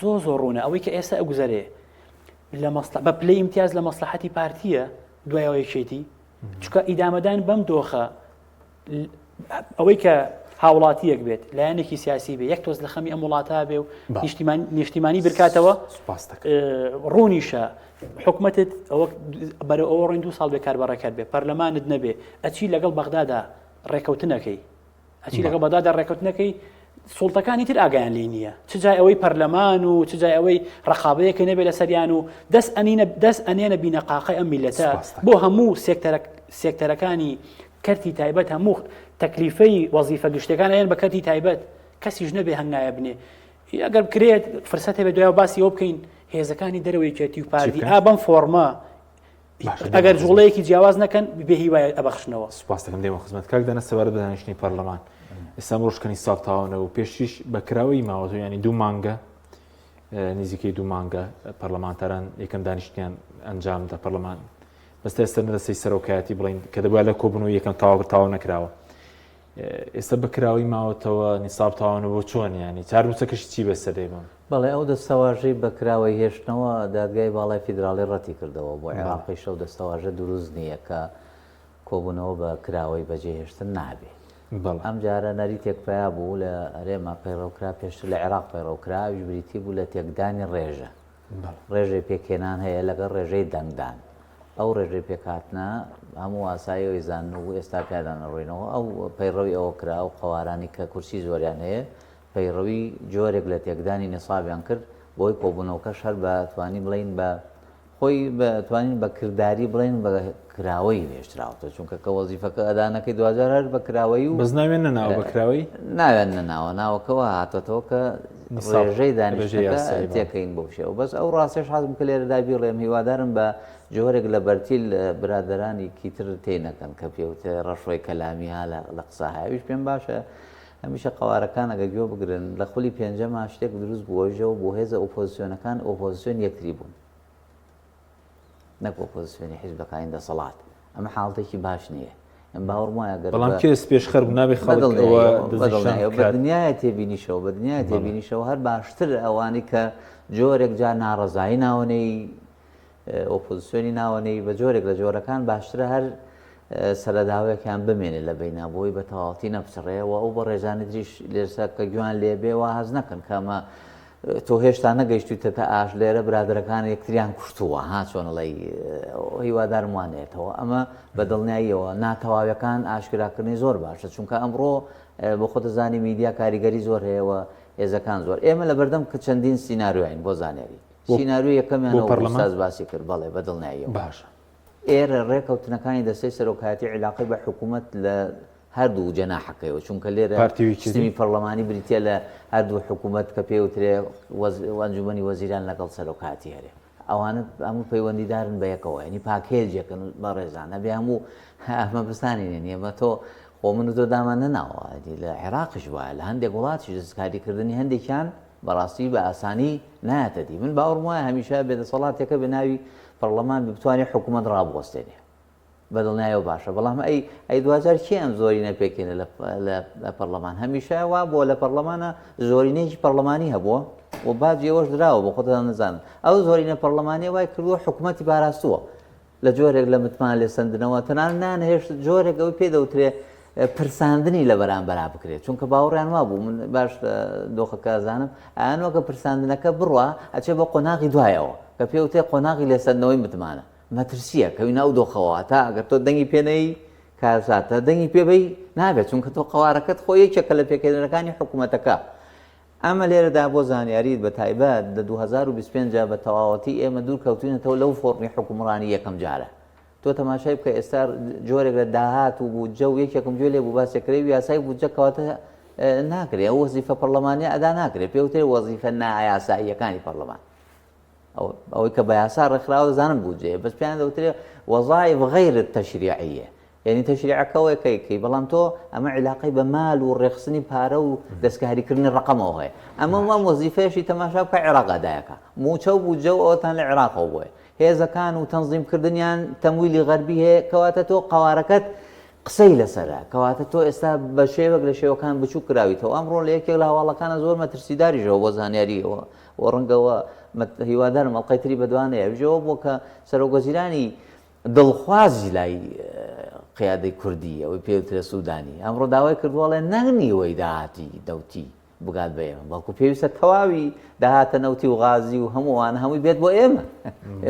زۆر زۆر ڕوونە ئەوەی کە ئێستا ئەگوزەرێ لە مەسلح بە پلەی ئیمتیاز لە مەسلحەتی پارتیە دوایەوە یەکێتی چونکە ئیدامەدان بەم دۆخە ئەوەی کە هاوڵاتیەک بێت لایەنێکی سیاسی بێ یەک تۆز لە خەمی ئەم وڵاتە بێ و نیشتیمانی برکاتەوە ڕوونیشە حکومەتت ئەوە بەرەو ئەوە ڕۆین دو ساڵ بێکار بەڕێکەر بێ پەرلەمانت نەبێ ئەچی لەگەڵ بەغدادا ڕێکەوتنەکەی ئەچی لەگەڵ بەغدادا ڕێکەوتنەکەی سوڵتەکانی تر ئاگایان لێ نییە چ جای ئەوەی پەرلەمان و چ جای ئەوەی ڕقابەیەکە نەبێ لەسەریان و دەست ئەنینە دەست ئەنێنە بینەقاقای ئەم میلەتە بۆ هەموو سێکتەرە سێکتەرەکانی کەرتی تایبەت هەموو تەکلیفەی وەزیفە گشتەکان ئەیەن بە کەرتی تایبەت کەسیش نەبێ هەنگایە بنێ ئەگەر بکرێت فرسەت هەبێت دوای باسی ئەوە بکەین هێزەکانی دەرەوەی یەکێتی و پارتی ئا بەم فۆرمە ئەگەر جوڵەیەکی جیاواز نەکەن بێ هیوای ئەبەخشنەوە. سوپاس دەکەم دێمە خزمەت کاک دانا سەبارەت بە دانیشتنی پەرلەمان ئێستا ئەمڕۆش کە نیساب تەواو نەبوو پێشتریش بە کراوەیی ماوەتەوە یانی دوو مانگە نزیکەی دوو مانگە پەرلەمانتاران یەکەم دانیشتیان ئەنجامدا پەرلەمان بەس تا ئێستا نەدەستەی سەرۆکایەتی بڵین کە دەبووە لە کۆبوونەوەی یەکەم تەواو تەواو نەکراوە ئێستا بە کراوەی ماوەتەوە نیساب تەواو نەبوو چۆن یانی چارنووسەکەشی چی بەسەر دێ بم؟ بەڵێ ئەو دەستەواژەی بە کراوەی هێشتنەوە دادگای باڵای فیدراڵی ڕەتی کردەوە، بۆ عێراقیش ئەو دەستەواژە دروست نییە کە کۆبوونەوە بە کراوەی بەجێهێشتن نابێ. ئەم جارە نەریتێک پەیا بوو لە هەرێما پەیڕەو کرا، پێشتر لە عێراق پەیڕەو کرا، ئەویش بریتی بوو لە تێکدانی ڕێژە. ڕێژەی پێکهێنان هەیە لەگەڵ ڕێژەی دەنگدان. ئەو ڕێژەی پێکهاتنە هەموو ئاسایی ئەوەی زانن و ئێستا پیادا نەڕۆینەوە، ئەو پەیڕەوی ئەوە کرا، ئەو قەوارانەی کە کورسی زۆریان هەیە پەیڕەوی جۆرێک لە تێکدانی نیسابیان کرد، بۆی کۆبوونەوەکەش هەر بە توانین بڵێین بە خۆی بە توانین بە کرداری بڵێین بە کراوەیی هێشتراوەتەوە، چونکە کە وەزیفەکە ئەدا نەکەی دواجار هەر بە کراوەیی و بەس ناویان نەناوە بە کراوەیی؟ ناویان نەناوە، ناوەکە وا هاتۆتەوە کە نیساب ڕێژەی ڕێژەی دانیشتنەکە یاسایی بەڵێ. تێکەین بەو شێوە. بەس ئەو ڕاستیەش حەزم کرد لێرەدا بیڵێم هیوادارم بە جۆرێک لە بەرتیل برادەرانی کیتر تێی نەکەن کە پێوتێ ڕەشوەی کەلامی ها لە قسە هەیە ئەویش پێم باشە هەمیشە قەوارەکان ئەگەر گوێ بگرن لە خولی پێنجەما شتێک دروست بوو ئەویش ئەوە بوو هێزە ئۆپۆزسیۆنەکان ئۆپۆزسیۆن یەکتری بوون نەک ئۆپۆزسیۆنی حیزبەکانی دەسەڵات ئەمە حاڵتێکی باش نییە ئەم باوەڕم وایە گەر بەڵام کێ پێشخەر بوو نابێ خەڵک ئەوە دەستنیشان بە بکات. دنیایە تێبینیشەوە بە دنیایە تێبینیشەوە هەر باشتر ئەوانەی کە جۆرێک جا ناڕەزایی ناوەنەی ئۆپۆزسیۆنی ناوەنەی بە جۆرێک لە جۆرەکان باشترە هەر سەرەداوێکیان بمێنێ لە بەینا بۆی بە تەواوەتی نەپچڕێ و ئەو بەڕێزانی تریش لێرسا کە گوێیان لێ بێ وا هەست نەکەن کە ئەمە تۆ هێشتا نەگەیشتویتە تا ئاش لێرە برادەرەکان یەکتریان کوشتووە ها چۆن ئەڵێی هیوادارم وا نێتەوە ئەمە بە دڵنیاییەوە ناتەواویەکان ئاشکراکردنی زۆر باشە چونکە ئەمڕۆ بۆ خۆتە زانی میدیا کاریگەری زۆر هەیە و هێزەکان زۆر ئێمە لە بەردەم کە چەندین سیناریۆین بۆ زانیاری سیناریۆ یەکەمیان بۆ پەرلەمان ئوستاز باسی کرد بەڵێ بە دڵنیاییەوە باشە ئێرە ڕێکەوتنەکانی دەستەی سەرۆکایەتی عیلاقەی بە حکوومەت لە هەردوو جەناحەکەیەوە چونکە لێرە پارتی و یەکێتی؟ سیستمی پەرلەمانی بریتیە لە هەردوو حکوومەت کە پێی وترێ ئەنجومەنی وەزیران لەگەڵ سەرۆکایەتی هەرێم ئەوانە هەموو پەیوەندیدارن بە یەکەوە یعنی پاکێجێکن بەڕێزان ئەبێ هەموو ئەمە بزانین ئێمە تۆ خۆ من و تۆ دامان نەناوە لە عێراقیش وایە لە هەندێک وڵاتیش دەستکاریکردنی هەندێکیان بەڕاستی بە ئاسانی نایەتە دی. من باوەڕم وایە هەمیشە بێ دەسەڵاتێکە بە ناوی پەڕڵەمان بێ بتوانێ حکوومەت ڕابوەستێنێ. بە دڵنیایەوە باشە. بەڵام ئەی ئەی دواجار کێ ئەم زۆرینە پێکێنێ لە لە پەڕڵەمان؟ هەمیشە وا بووە لە پەڕڵەمانە زۆرینەیەکی پەڕڵەمانی هەبووە و باجی ئەوەش دراوە بۆ خۆتان نەزانن. ئەو زۆرینە پەڕڵەمانییە وای کردووە حکوومەتی پاراستووە. لە جۆرێک لە متمانە لێسەندنەوە، تەنانەت نایانهێشت جۆرێک ئەوەی پێ دەوترێ پرساندنی لە بەرامبەرا بکرێت، چونکە باوەڕیان وابوو، من باش دۆخەکە ئەزانم، ئەیانوە کە پرساندنەکە بڕوا ئەچێ بۆ قۆناغی دوایەوە کە پێ وترێ قۆناغی لێسەندنەوەی متمانە، مەترسییە کەوینە ئەو دۆخەوە تا ئەگەر تۆ دەنگی پێ نەیی کارەساتە، دەنگی پێ بەی نابێت، چونکە تۆ قەوارەکەت خۆی یەکێکە لە پێکهێنەرەکانی حکوومەتەکە. ئەمە لێرەدا بۆ زانیاریت بە تایبەت لە 2025 جا بە تەواوەتی ئێمە دوور کەوتوینەتەوە لەو فۆڕمی حوکمڕانی یەکەم جارە. تۆ تەماشای بکە ئێستا جۆرێک لە داهات و بودجە و یەکێکم گوێ لێ بوو باسێک کرێ یاسای بودجە کەواتە ناکرێ ئەو وەزیفە پەرلەمانیە ئەدا ناکرێ پێوترێ وەزیفە نایاساییەکانی پەرلەمان. ئەوەی کە بە یاسا ڕێکخراوە دەزانم بودجەیە بەس پێیان دەوترێ وەزایف غەیر التشریعیە یعنی تەشریعەکە ئەوەیە کە کەی بەڵام تۆ ئەمە عیلاقەی بە مال و ڕێکخستنی پارە و دەستکاریکردنی ڕقەمەوە هەیە ئەمە وام وەزیفەیەشی تەماشا بکە عێراق ئەدایەکە موچە و بودجە و ئەوەتان لە عێراقەوە بۆیە هێزەکان و تەنزیمکردنیان تەمویلی غەربی هەیە کەواتە تۆ قەوارەکەت. قسەی لەسەرە، کەواتە تۆ ئێستا بە شێوەک لە شێوەکان بچووک کراویتەوە، ئەمڕۆ لە یەکێک لە هەواڵەکانە زۆر مەترسیداریشەوە بۆ زانیاریەوە و ڕەنگەوە هیوادارم ئەڵقەی تری بەدوا نەیە، ئەویش ئەوە بووە کە سەرۆکوەزیرانی دڵخوازی لای قیادەی کوردی ئەوەی پێوترێ سوودانی ئەمڕۆ داوای کردووە ئەڵێ نەک نیوەی داهاتی نەوتی بگات بە ئێمە بەڵکو پێویستە تەواوی داهاتە نەوتی و غازی و هەموو ئەوانە هەمووی بێت بۆ ئێمە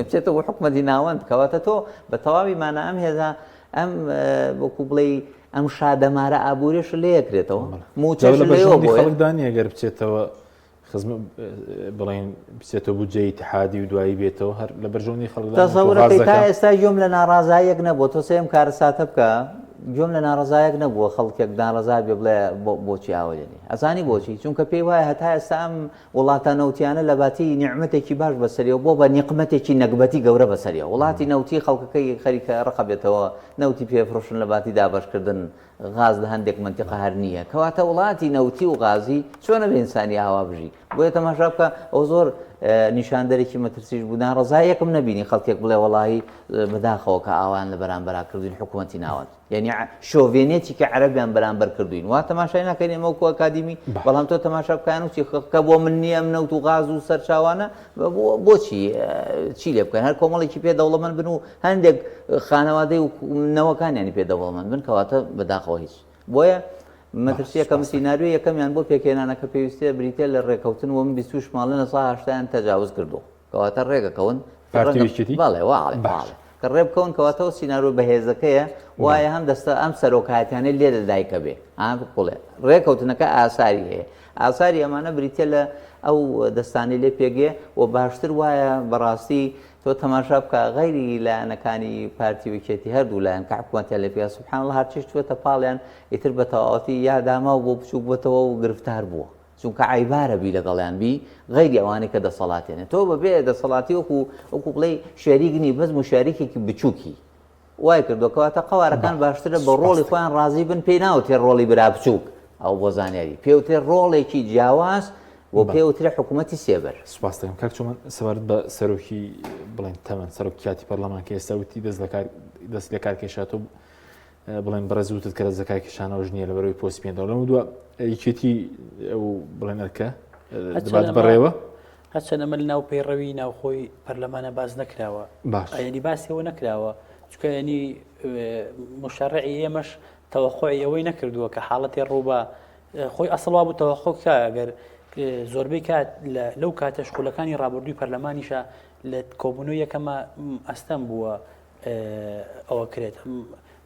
بچێتەوە بۆ حکومەتی ناوەند کەواتە تۆ بە تەواوی مانا ئەم هێزە ئەم وەکو بڵێ ئەم شادەمارە ئابووریش لێکرێتەوە موچەش لە لێوە بەرژەوەندی بۆیە خەڵکدا نییە گەر بچێتەوە خزم بڵێن بچێتەوە بودجەی ئیتحادی و دوایی بێتەوە هەر لە بەرژەوەندی خەڵکدا نییە. تۆ تەسەورەکەی تا غازەکە ئێستا گوێم لە ناڕازایەک نەبووە تۆ سێیەم کارەساتە بکە گوێم لە ناڕەزایەک نەبووە خەڵکێک ناڕەزا بێ بڵێ بۆچی ئاوە لێنێ ئەزانی بۆچی چونکە پێی وایە هەتا ئێستا ئەم وڵاتە نەوتیانە لە باتی نیعمەتێکی باش بەسەریەوە بۆ بە نیقمەتێکی نەگبەتی گەورە بەسەریەوە وڵاتی نەوتی خەڵکەکەی خەریکە ڕقە بێتەوە نەوتی پێفرۆشن لە باتی دابەشکردن غاز لە هەندێک مەنتیقە هەر نییە کەواتە وڵاتی نەوتی و غازی چۆنە بێ ئینسانی ئاوا بژی بۆیە تەماشا بکە ئەو زۆر نیشاندەرێکی مەترسیش بوو ناڕەزایەکم نەبینی خەڵکێک بڵێ وەڵاهی بەداخەوە کە ئاوان لە بەرامبەرا کردوین حکوومەتی ناوەند یعنی شۆڤێنێتێکی عەرەبیان بەرامبەر کردوین وا تەماشای ناکەین ئێمە وەکو ئەکادیمی بەڵام تۆ تەماشا بکەیان و چی کە بۆ من نییە ئەم نەوت و غاز و سەرچاوانە بۆچی چی لێ بکەن هەر کۆمەڵێکی پێ دەوڵەمەند بن و هەندێک خانەوادەی و نەوەکانیانی پێ دەوڵەمەند بن کەواتە بەداخەوە هیچ بۆیە مەترسی یەکەم سیناریۆی یەکەمیان بۆ پێکهێنانەکە پێویستە بریتە لە ڕێکەوتن و من 28 ماڵە لە سا هەشتایان تەجاوز کردو کەواتە ڕێگەکەون پارتی و یەکێتی؟ بەڵێ واڵێ باش. واڵێ کە ڕێ بکەون کەواتەوە سیناریۆ بەهێزەکەیە وایە هەم دەستە ئەم سەرۆکایەتیانەی لێ لەدایکە بێ ئا بکوڵێ ڕێکەوتنەکە ئاساری هەیە ئاساری ئەمانە بریتە لە ئەو دەستانەی لێ پێگێ و باشتر وایە بەڕاستی تۆ تەماشا بکە غەیری لایەنەکانی پارتی و یەکێتی هەردوو لایەن کە حکومەتیان لێ پێ سبحان الله هەرچیش چووەتە پاڵیان ئیتر بە تەواوەتی یا داماو بۆ بچووک بۆتەوە و گرفتار بووە چونکە عەیبارە بی لەگەڵیان بی غەیری ئەوانەی کە دەسەڵاتێنێ تۆ بەبێ دەسەڵاتی وەکو وەکو بڵێی شەریک نی بەس مشاریکێکی بچووکی وای کردووە کەواتە قەوارەکان باشترە بە ڕۆڵی خۆیان ڕازی بن پێی ناوترێ ڕۆڵی برا بچووک ئەو بۆ زانیاری پێوترێ ڕۆڵێکی جیاواز و پێوترێ حکوومەتی سێبەر. سوپاس دەکەم کاک چۆمان سەبارەت بە سەرۆکی بڵێن تەمەن سەرۆک کاتی پەرلەمان کە ئێستا وتی دەست لەکار دەست لەکار کێشاتەوە بڵێن بەڕێز وتت کە دەست لەکار کێشانەوەش نییە لەبەرەوەی پۆستی پێنداوە لەم دووە یەکێتی ئەو بڵێن ئەرکە دەبات بەڕێوە هەرچەند ئەمە لە ناو پەیڕەوی ناوخۆی پەرلەمانە باس نەکراوە باش یعنی باسی ئەوە نەکراوە چونکە یعنی مشەڕعی ئێمەش تەوەقعی ئەوەی نەکردووە کە حاڵەتی ڕووبە خۆی ئەسڵ وابوو تەوەقع کا ئەگەر زۆربەی کات لەو کاتەش خولەکانی ڕابردووی پەرلەمانیشە لە کۆبوونەوە یەکەمە ئەستەم بووە ئەوە کرێت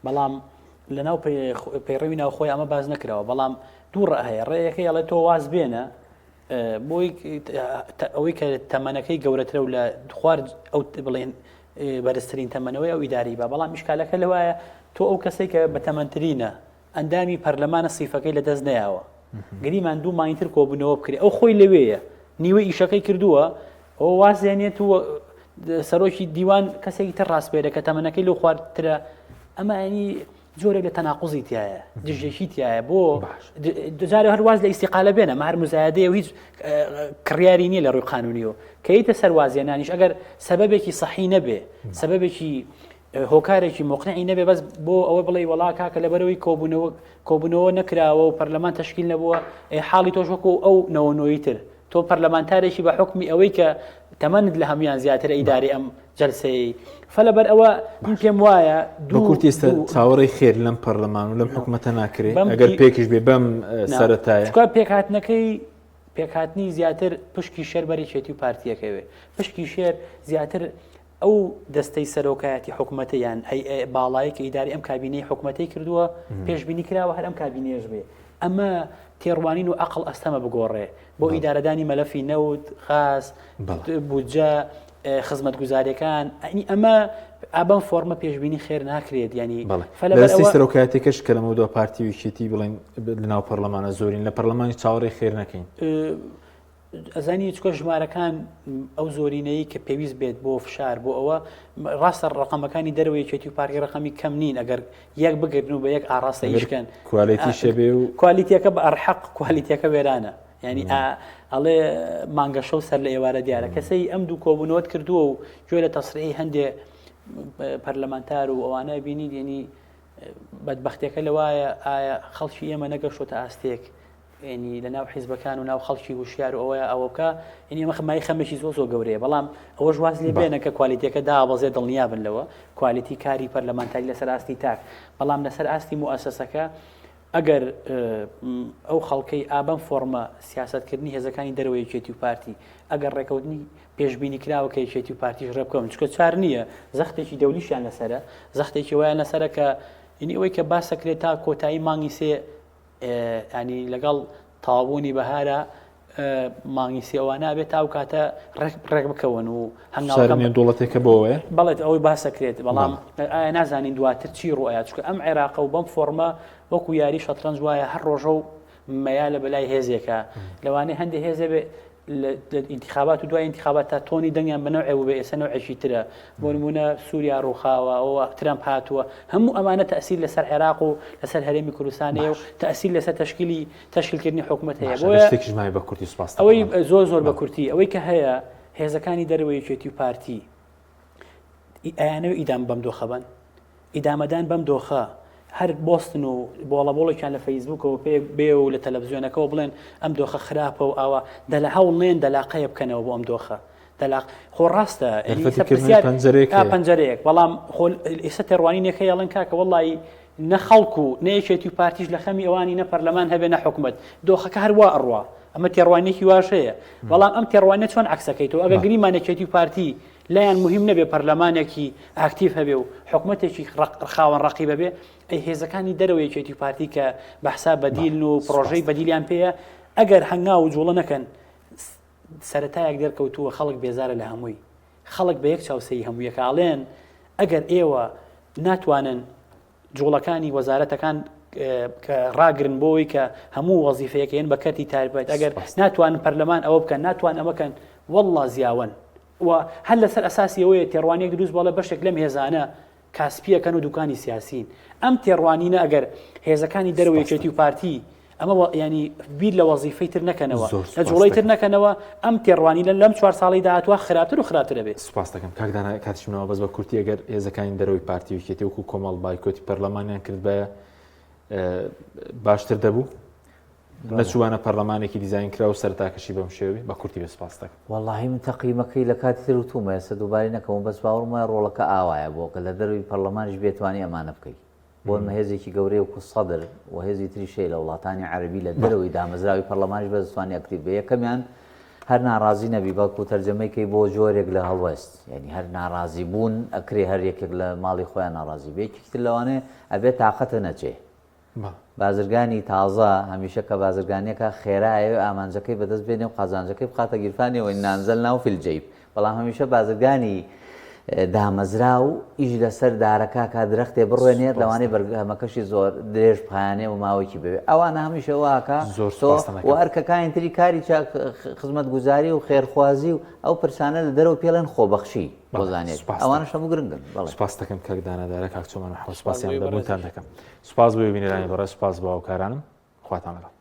بەڵام لە ناو پەیڕەوی ناوخۆی ئەمە باز نەکراوە بەڵام دوو ڕە هەیە ڕێیەکەی ئەڵێ تۆ واز بێنە بۆی ئەوەی کە تەمەنەکەی گەورەترە و لە خوار ئەو بڵێن بەرزترین تەمەنەوەی ئەو ئیداری بە بەڵام ئیشکالەکە لەوایە تۆ ئەو کەسێک کە بە تەمەنترینە ئەندامی پەرلەمانە سیفەکەی لە دەست نەیاوە گریمان دوو مانگتر کۆبوونەوە بکرێ ئەو خۆی لەوێیە نیوە ئیشەکەی کردووە ئەو وازێنێت و سەرۆکی دیوان کەسێکی تر ڕاستپێرە کە تەمەنەکەی لەو خوارترە ئەمە ئەنی جۆرێک لە تەناقوزی تایە دژێکی تایە بۆ جارێ هەر واز لە ئیسیقالە بێنە مە هەر مزایدەیە و هیچ کڕیاری نییە لە ڕووی قانونیەوە کەیتە سەروازیێنانیش ئەگەر سەبەبێکی سەحی نەبێ سەبەبێکی هۆکارێکی مقنعی نەبێ بەس بۆ ئەوە بڵێ وەڵا کاکە لەبەرەوەی کۆبوونەوە کۆبوونەوە نەکراوە و پەرلەمان تەشکیل نەبووە حاڵی تۆش وەکو ئەو نەوەنۆی تر تۆ پەرلەمانتارێکی بە حوکمی ئەوەی کە تەمەنت لە هەموان زیاترە ئیدارەی ئەم جەلسەیەی فلەبەر ئەوە من پێم وایە دوو کورتی ئێستا چاوەڕێی خێر لەم پەرلەمان و لەم حکومەتە ناکرێ ئەگەر پێکیش بێ بەم سەرەتایە چونکە پێکهاتنەکەی پێکهاتنی زیاتر پشکی شێر بەرێکێتی و پارتیەکەوێ پشکی شێر زیاتر ئەو دەستەی سەرۆکایەتی حکومەتە یان باڵایی کە ئیداری ئەم کابینەی حکومەتەی کردووە پێشبینی کراوە هەر ئەم کابینەیەش بێ ئەمە تێڕوانین و عقل ئەستەمە بگۆڕێ بۆ ئیدارەدانی مەلەفی نەوت غاز بودجە خزمەتگوزاریەکان ئەنی ئەمە ئابم فۆرمە پێشبینی خێر ناکرێت ینی فەلەسی سەرۆکایەتەکەش کە لەمە دو پارتی ویشێتی بڵێن لەناو پەرلەمانە زۆرین لە پەرلەمانی چاوەڕێ خێر نەکەین ئەزانی چکە ژمارەکان ئەو زۆرینەی کە پێویست بێت بۆ فشار بۆ ئەوە ڕاستە ڕقەمەکانی دەرەوە یەکێتی و پارتی ڕقەمی کەم نین ئەگەر یەک بگرن و بە یەک ئاراستە ئیشکەن quality شەبێ و quality ەکە بە ئەرحەق quality ەکە وێرانە ینی ئەڵێ مانگەشەو سەر لە ئێوارە دیارە کەسەی ئەم دوو کۆبوونەوەت کردووە و گوێ لە تەسریحی هەندێ پەرلەمانتار و ئەوانە بینی دێنی. بەدبەختیەکە لەوایە ئایا خەڵکی ئێمە نەگەشتۆتە ئاستێک ینی لە ناو حیزبەکان و ناو خەڵکی وشیار و ئەوەیە ئەوە بکە ینی ئەمە مای خەمێکی زۆر زۆر گەورەیە بەڵام ئەوەش واز لێ بێنە کە کوالیتەکە دابەزێ دڵنیابن لەوە کوالیتی کاری پەرلەمانتاری لەسەر ئاستی تاک بەڵام لەسەر ئاستی موئەسەسەکە ئەگەر ئەو خەڵکەی ئابەم فۆرمە سیاستکردنی هێزەکانی دەرەوە یەکێتی و پارتی ئەگەر ڕێکەوتنی پێشبینی کراوە کە یەکێتی و پارتیش ڕێبکەون چکە چار نییە زەختێکی دەولیشیان لەسرە زەختێکی وایان لەسرە کە یعنی ئەوەی کە باسەکرێت تا کۆتایی مانگی سێ ینی لەگەڵ تەواوبوونی بەهارە مانگی سێوانە بێت تا ئەو کاتە ڕێک بکەون و هەنگاوەکە دەوڵەتێکە بۆەوەیە بەڵێت ئەوەی باسەکرێت بەڵام ئایا نازانین دواتر چی ڕۆیا چکە ئەم عێراقە و بەم فۆرمە وەکو یاری شەترەنج وایە هەر ڕۆژە و مەیا لە بەلای هێزێکە لەوانەیە هەندێک هێزێ بێ لە ئینتخابات و دوای ئینتخابات تا تۆنی دەنگیان بە نەوعێ بوو بێ ئێستا نەوعێکی ترە بۆ نمونە سووریا ڕووخاوە ئەوە ترەمپ هاتووە هەموو ئەمانە تەسیر لەسەر عێراق و لەسەر هەرێمی کوردستانەیە و تەسیر لەسەر تەشکیلی تەشکیلکردنی حکوومەت هەیە بۆیە شتێکیش مای بە کورتی سوپاس ئەوەی زۆر زۆر بە کورتی ئەوەی کە هەیە هێزەکانی دەرەوە یەکێتی و پارتی ئەیانەوە ئیدام بەم دۆخە بن ئیدامەدان بەم دۆخە هەر بۆستن و بۆڵەبۆڵێکیان لە فەیسبووکەوە پێ بێ و لە تەلەڤزیۆنەکەەوە بڵێن ئەم دۆخە خراپە و ئاوا دەلە هەوڵ نێن دەلاقەیە بکەنەوە بۆ ئەم دۆخە دەلاق خۆ ڕاستە پەنجەرەیەک بەڵام خۆ ئێستا تێڕوانینێک هەیە ئەڵێن کاکە وەڵی نە خەڵک و نە یەکێتی و پارتیش لە خەمی ئەوانی نە پەرلەمان هەبێ نە حکومت دۆخەکە هەروا ئەڕوا ئەمە تێڕوانێکی واش هەیە بەڵام ئەم تێڕوانە چۆن عکسەکەی تۆ ئەگە گریمان یەکێتی و پارتی لایان موهیم نەبێ پەرلەمانێکی ئاکتیڤ هەبێ و حکومەتێکی خاوەن ڕەقیب هەبێ، ئەی هێزەکانی دەرەوەی یەکێتی و پارتی کە بە حساب بەدیلن و پڕۆژەی بەدیلیان پێیە، ئەگەر هەنگاو و جوڵە نەکەن، سەرەتایەک دەرکەوتووە خەڵک بێزارە لە هەمووی. خەڵک بە یەک چاو سەیری هەموویەکە ئەڵێن ئەگەر ئێوە ناتوانن جوڵەکانی وەزارەتەکان کە ڕاگرن بۆی کە هەموو وەزیفەیەکەیەن بە کەرتی تایبەت ئەگەر ناتوانن پەرلەمان ئەوە بکەن ناتوان ئەمەکەن والله زیاوەن و هەر لەسەر ئەساسی ئەوەیە تێڕوانیەک دروست بەڵێ بەشێک لەم هێزانە کاسپیەکەن و دوکانی سیاسین ئەم تێڕوانینە ئەگەر هێزەکانی دەرەوە یەکێتی و پارتی ئەمە ینی بیر لە وەزیفەی تر نەکەنەوە لە جوڵەی تر نەکەنەوە ئەم تێڕوانینە لەم چوار ساڵی داهاتوە خراپتر و خراپتر دەبێت. سوپاس دەکەم کاک دانا کاتیشمەوە بەس بە کورتی ئەگەر هێزەکانی دەرەوەی پارتی و یەکێتی وەکو کۆمەڵ بایکۆتی پەرلەمانیان کردبایە باشتر دەبوو نەچووانە پەرلەمانێکی دیزاین کرا و سەرتاکەشی بەم شێوەی بە کورتی بێ سپاس دەکەم. وەڵاهی من تەقیمەکەی لە کاتی تر وتومە ئێستا دووبارەی نەکەمەوە بەس باوەڕم وایە ڕۆڵەکە ئاوایە بۆ کە لە دەرەوەی پەرلەمانیش بێتوانی ئەمانە بکەی بۆ نمە هێزێکی گەورەی وەکو سەدر و هێزی تریش هەیە لە وڵاتانی عەرەبی لە دەرەوەی دامەزراوی پەرلەمانیش بەس توانی ئەکتیڤ بێ یەکەمیان هەر ناڕازی نەبی بەڵکو تەرجەمەی کەی بۆ جۆرێک لە هەڵوێست یعنی هەر ناڕازی بوون ئەکرێ هەر یەکێک لە ماڵی خۆیان ناڕازی بێ یەکێکی تر لەوانەیە ئەبێ تاقەتە نەچێ بازرگانی تازە هەمیشە کە بازرگانیەکە خێرا ئەیەوێ ئامانجەکەی بەدەست بێنێ و قازانجەکەی بخاتە گیرفانیەوە ان انزلناه فی الجیب بەڵام هەمیشە بازرگانی دامەزراو ئیش لەسەر دارەکە کا درەختێ بڕوێنێت لەوانەیە بەرهەمەکەشی زۆر درێژ بخایەنێ و ماوەیەکی بوێ ئەوانە هەمیشە واکە زۆر تۆ و ئەرکەکانی تری کاری چاک خزمەتگوزاری و خێرخوازی و ئەو پرسانە لە دەرەوە پێڵێن خۆبەخشی بۆ زانیاری ئەوانەش هەموو گرنگن بەڵێ سپاس دەکەم کاک دانا دارە کاک چۆمان حەوت سپاسیان دەبوونتان دەکەم سپاس بۆ بینەرانی بەڕێز سپاس بۆ هاوکارانم خواتان لەگەڵ.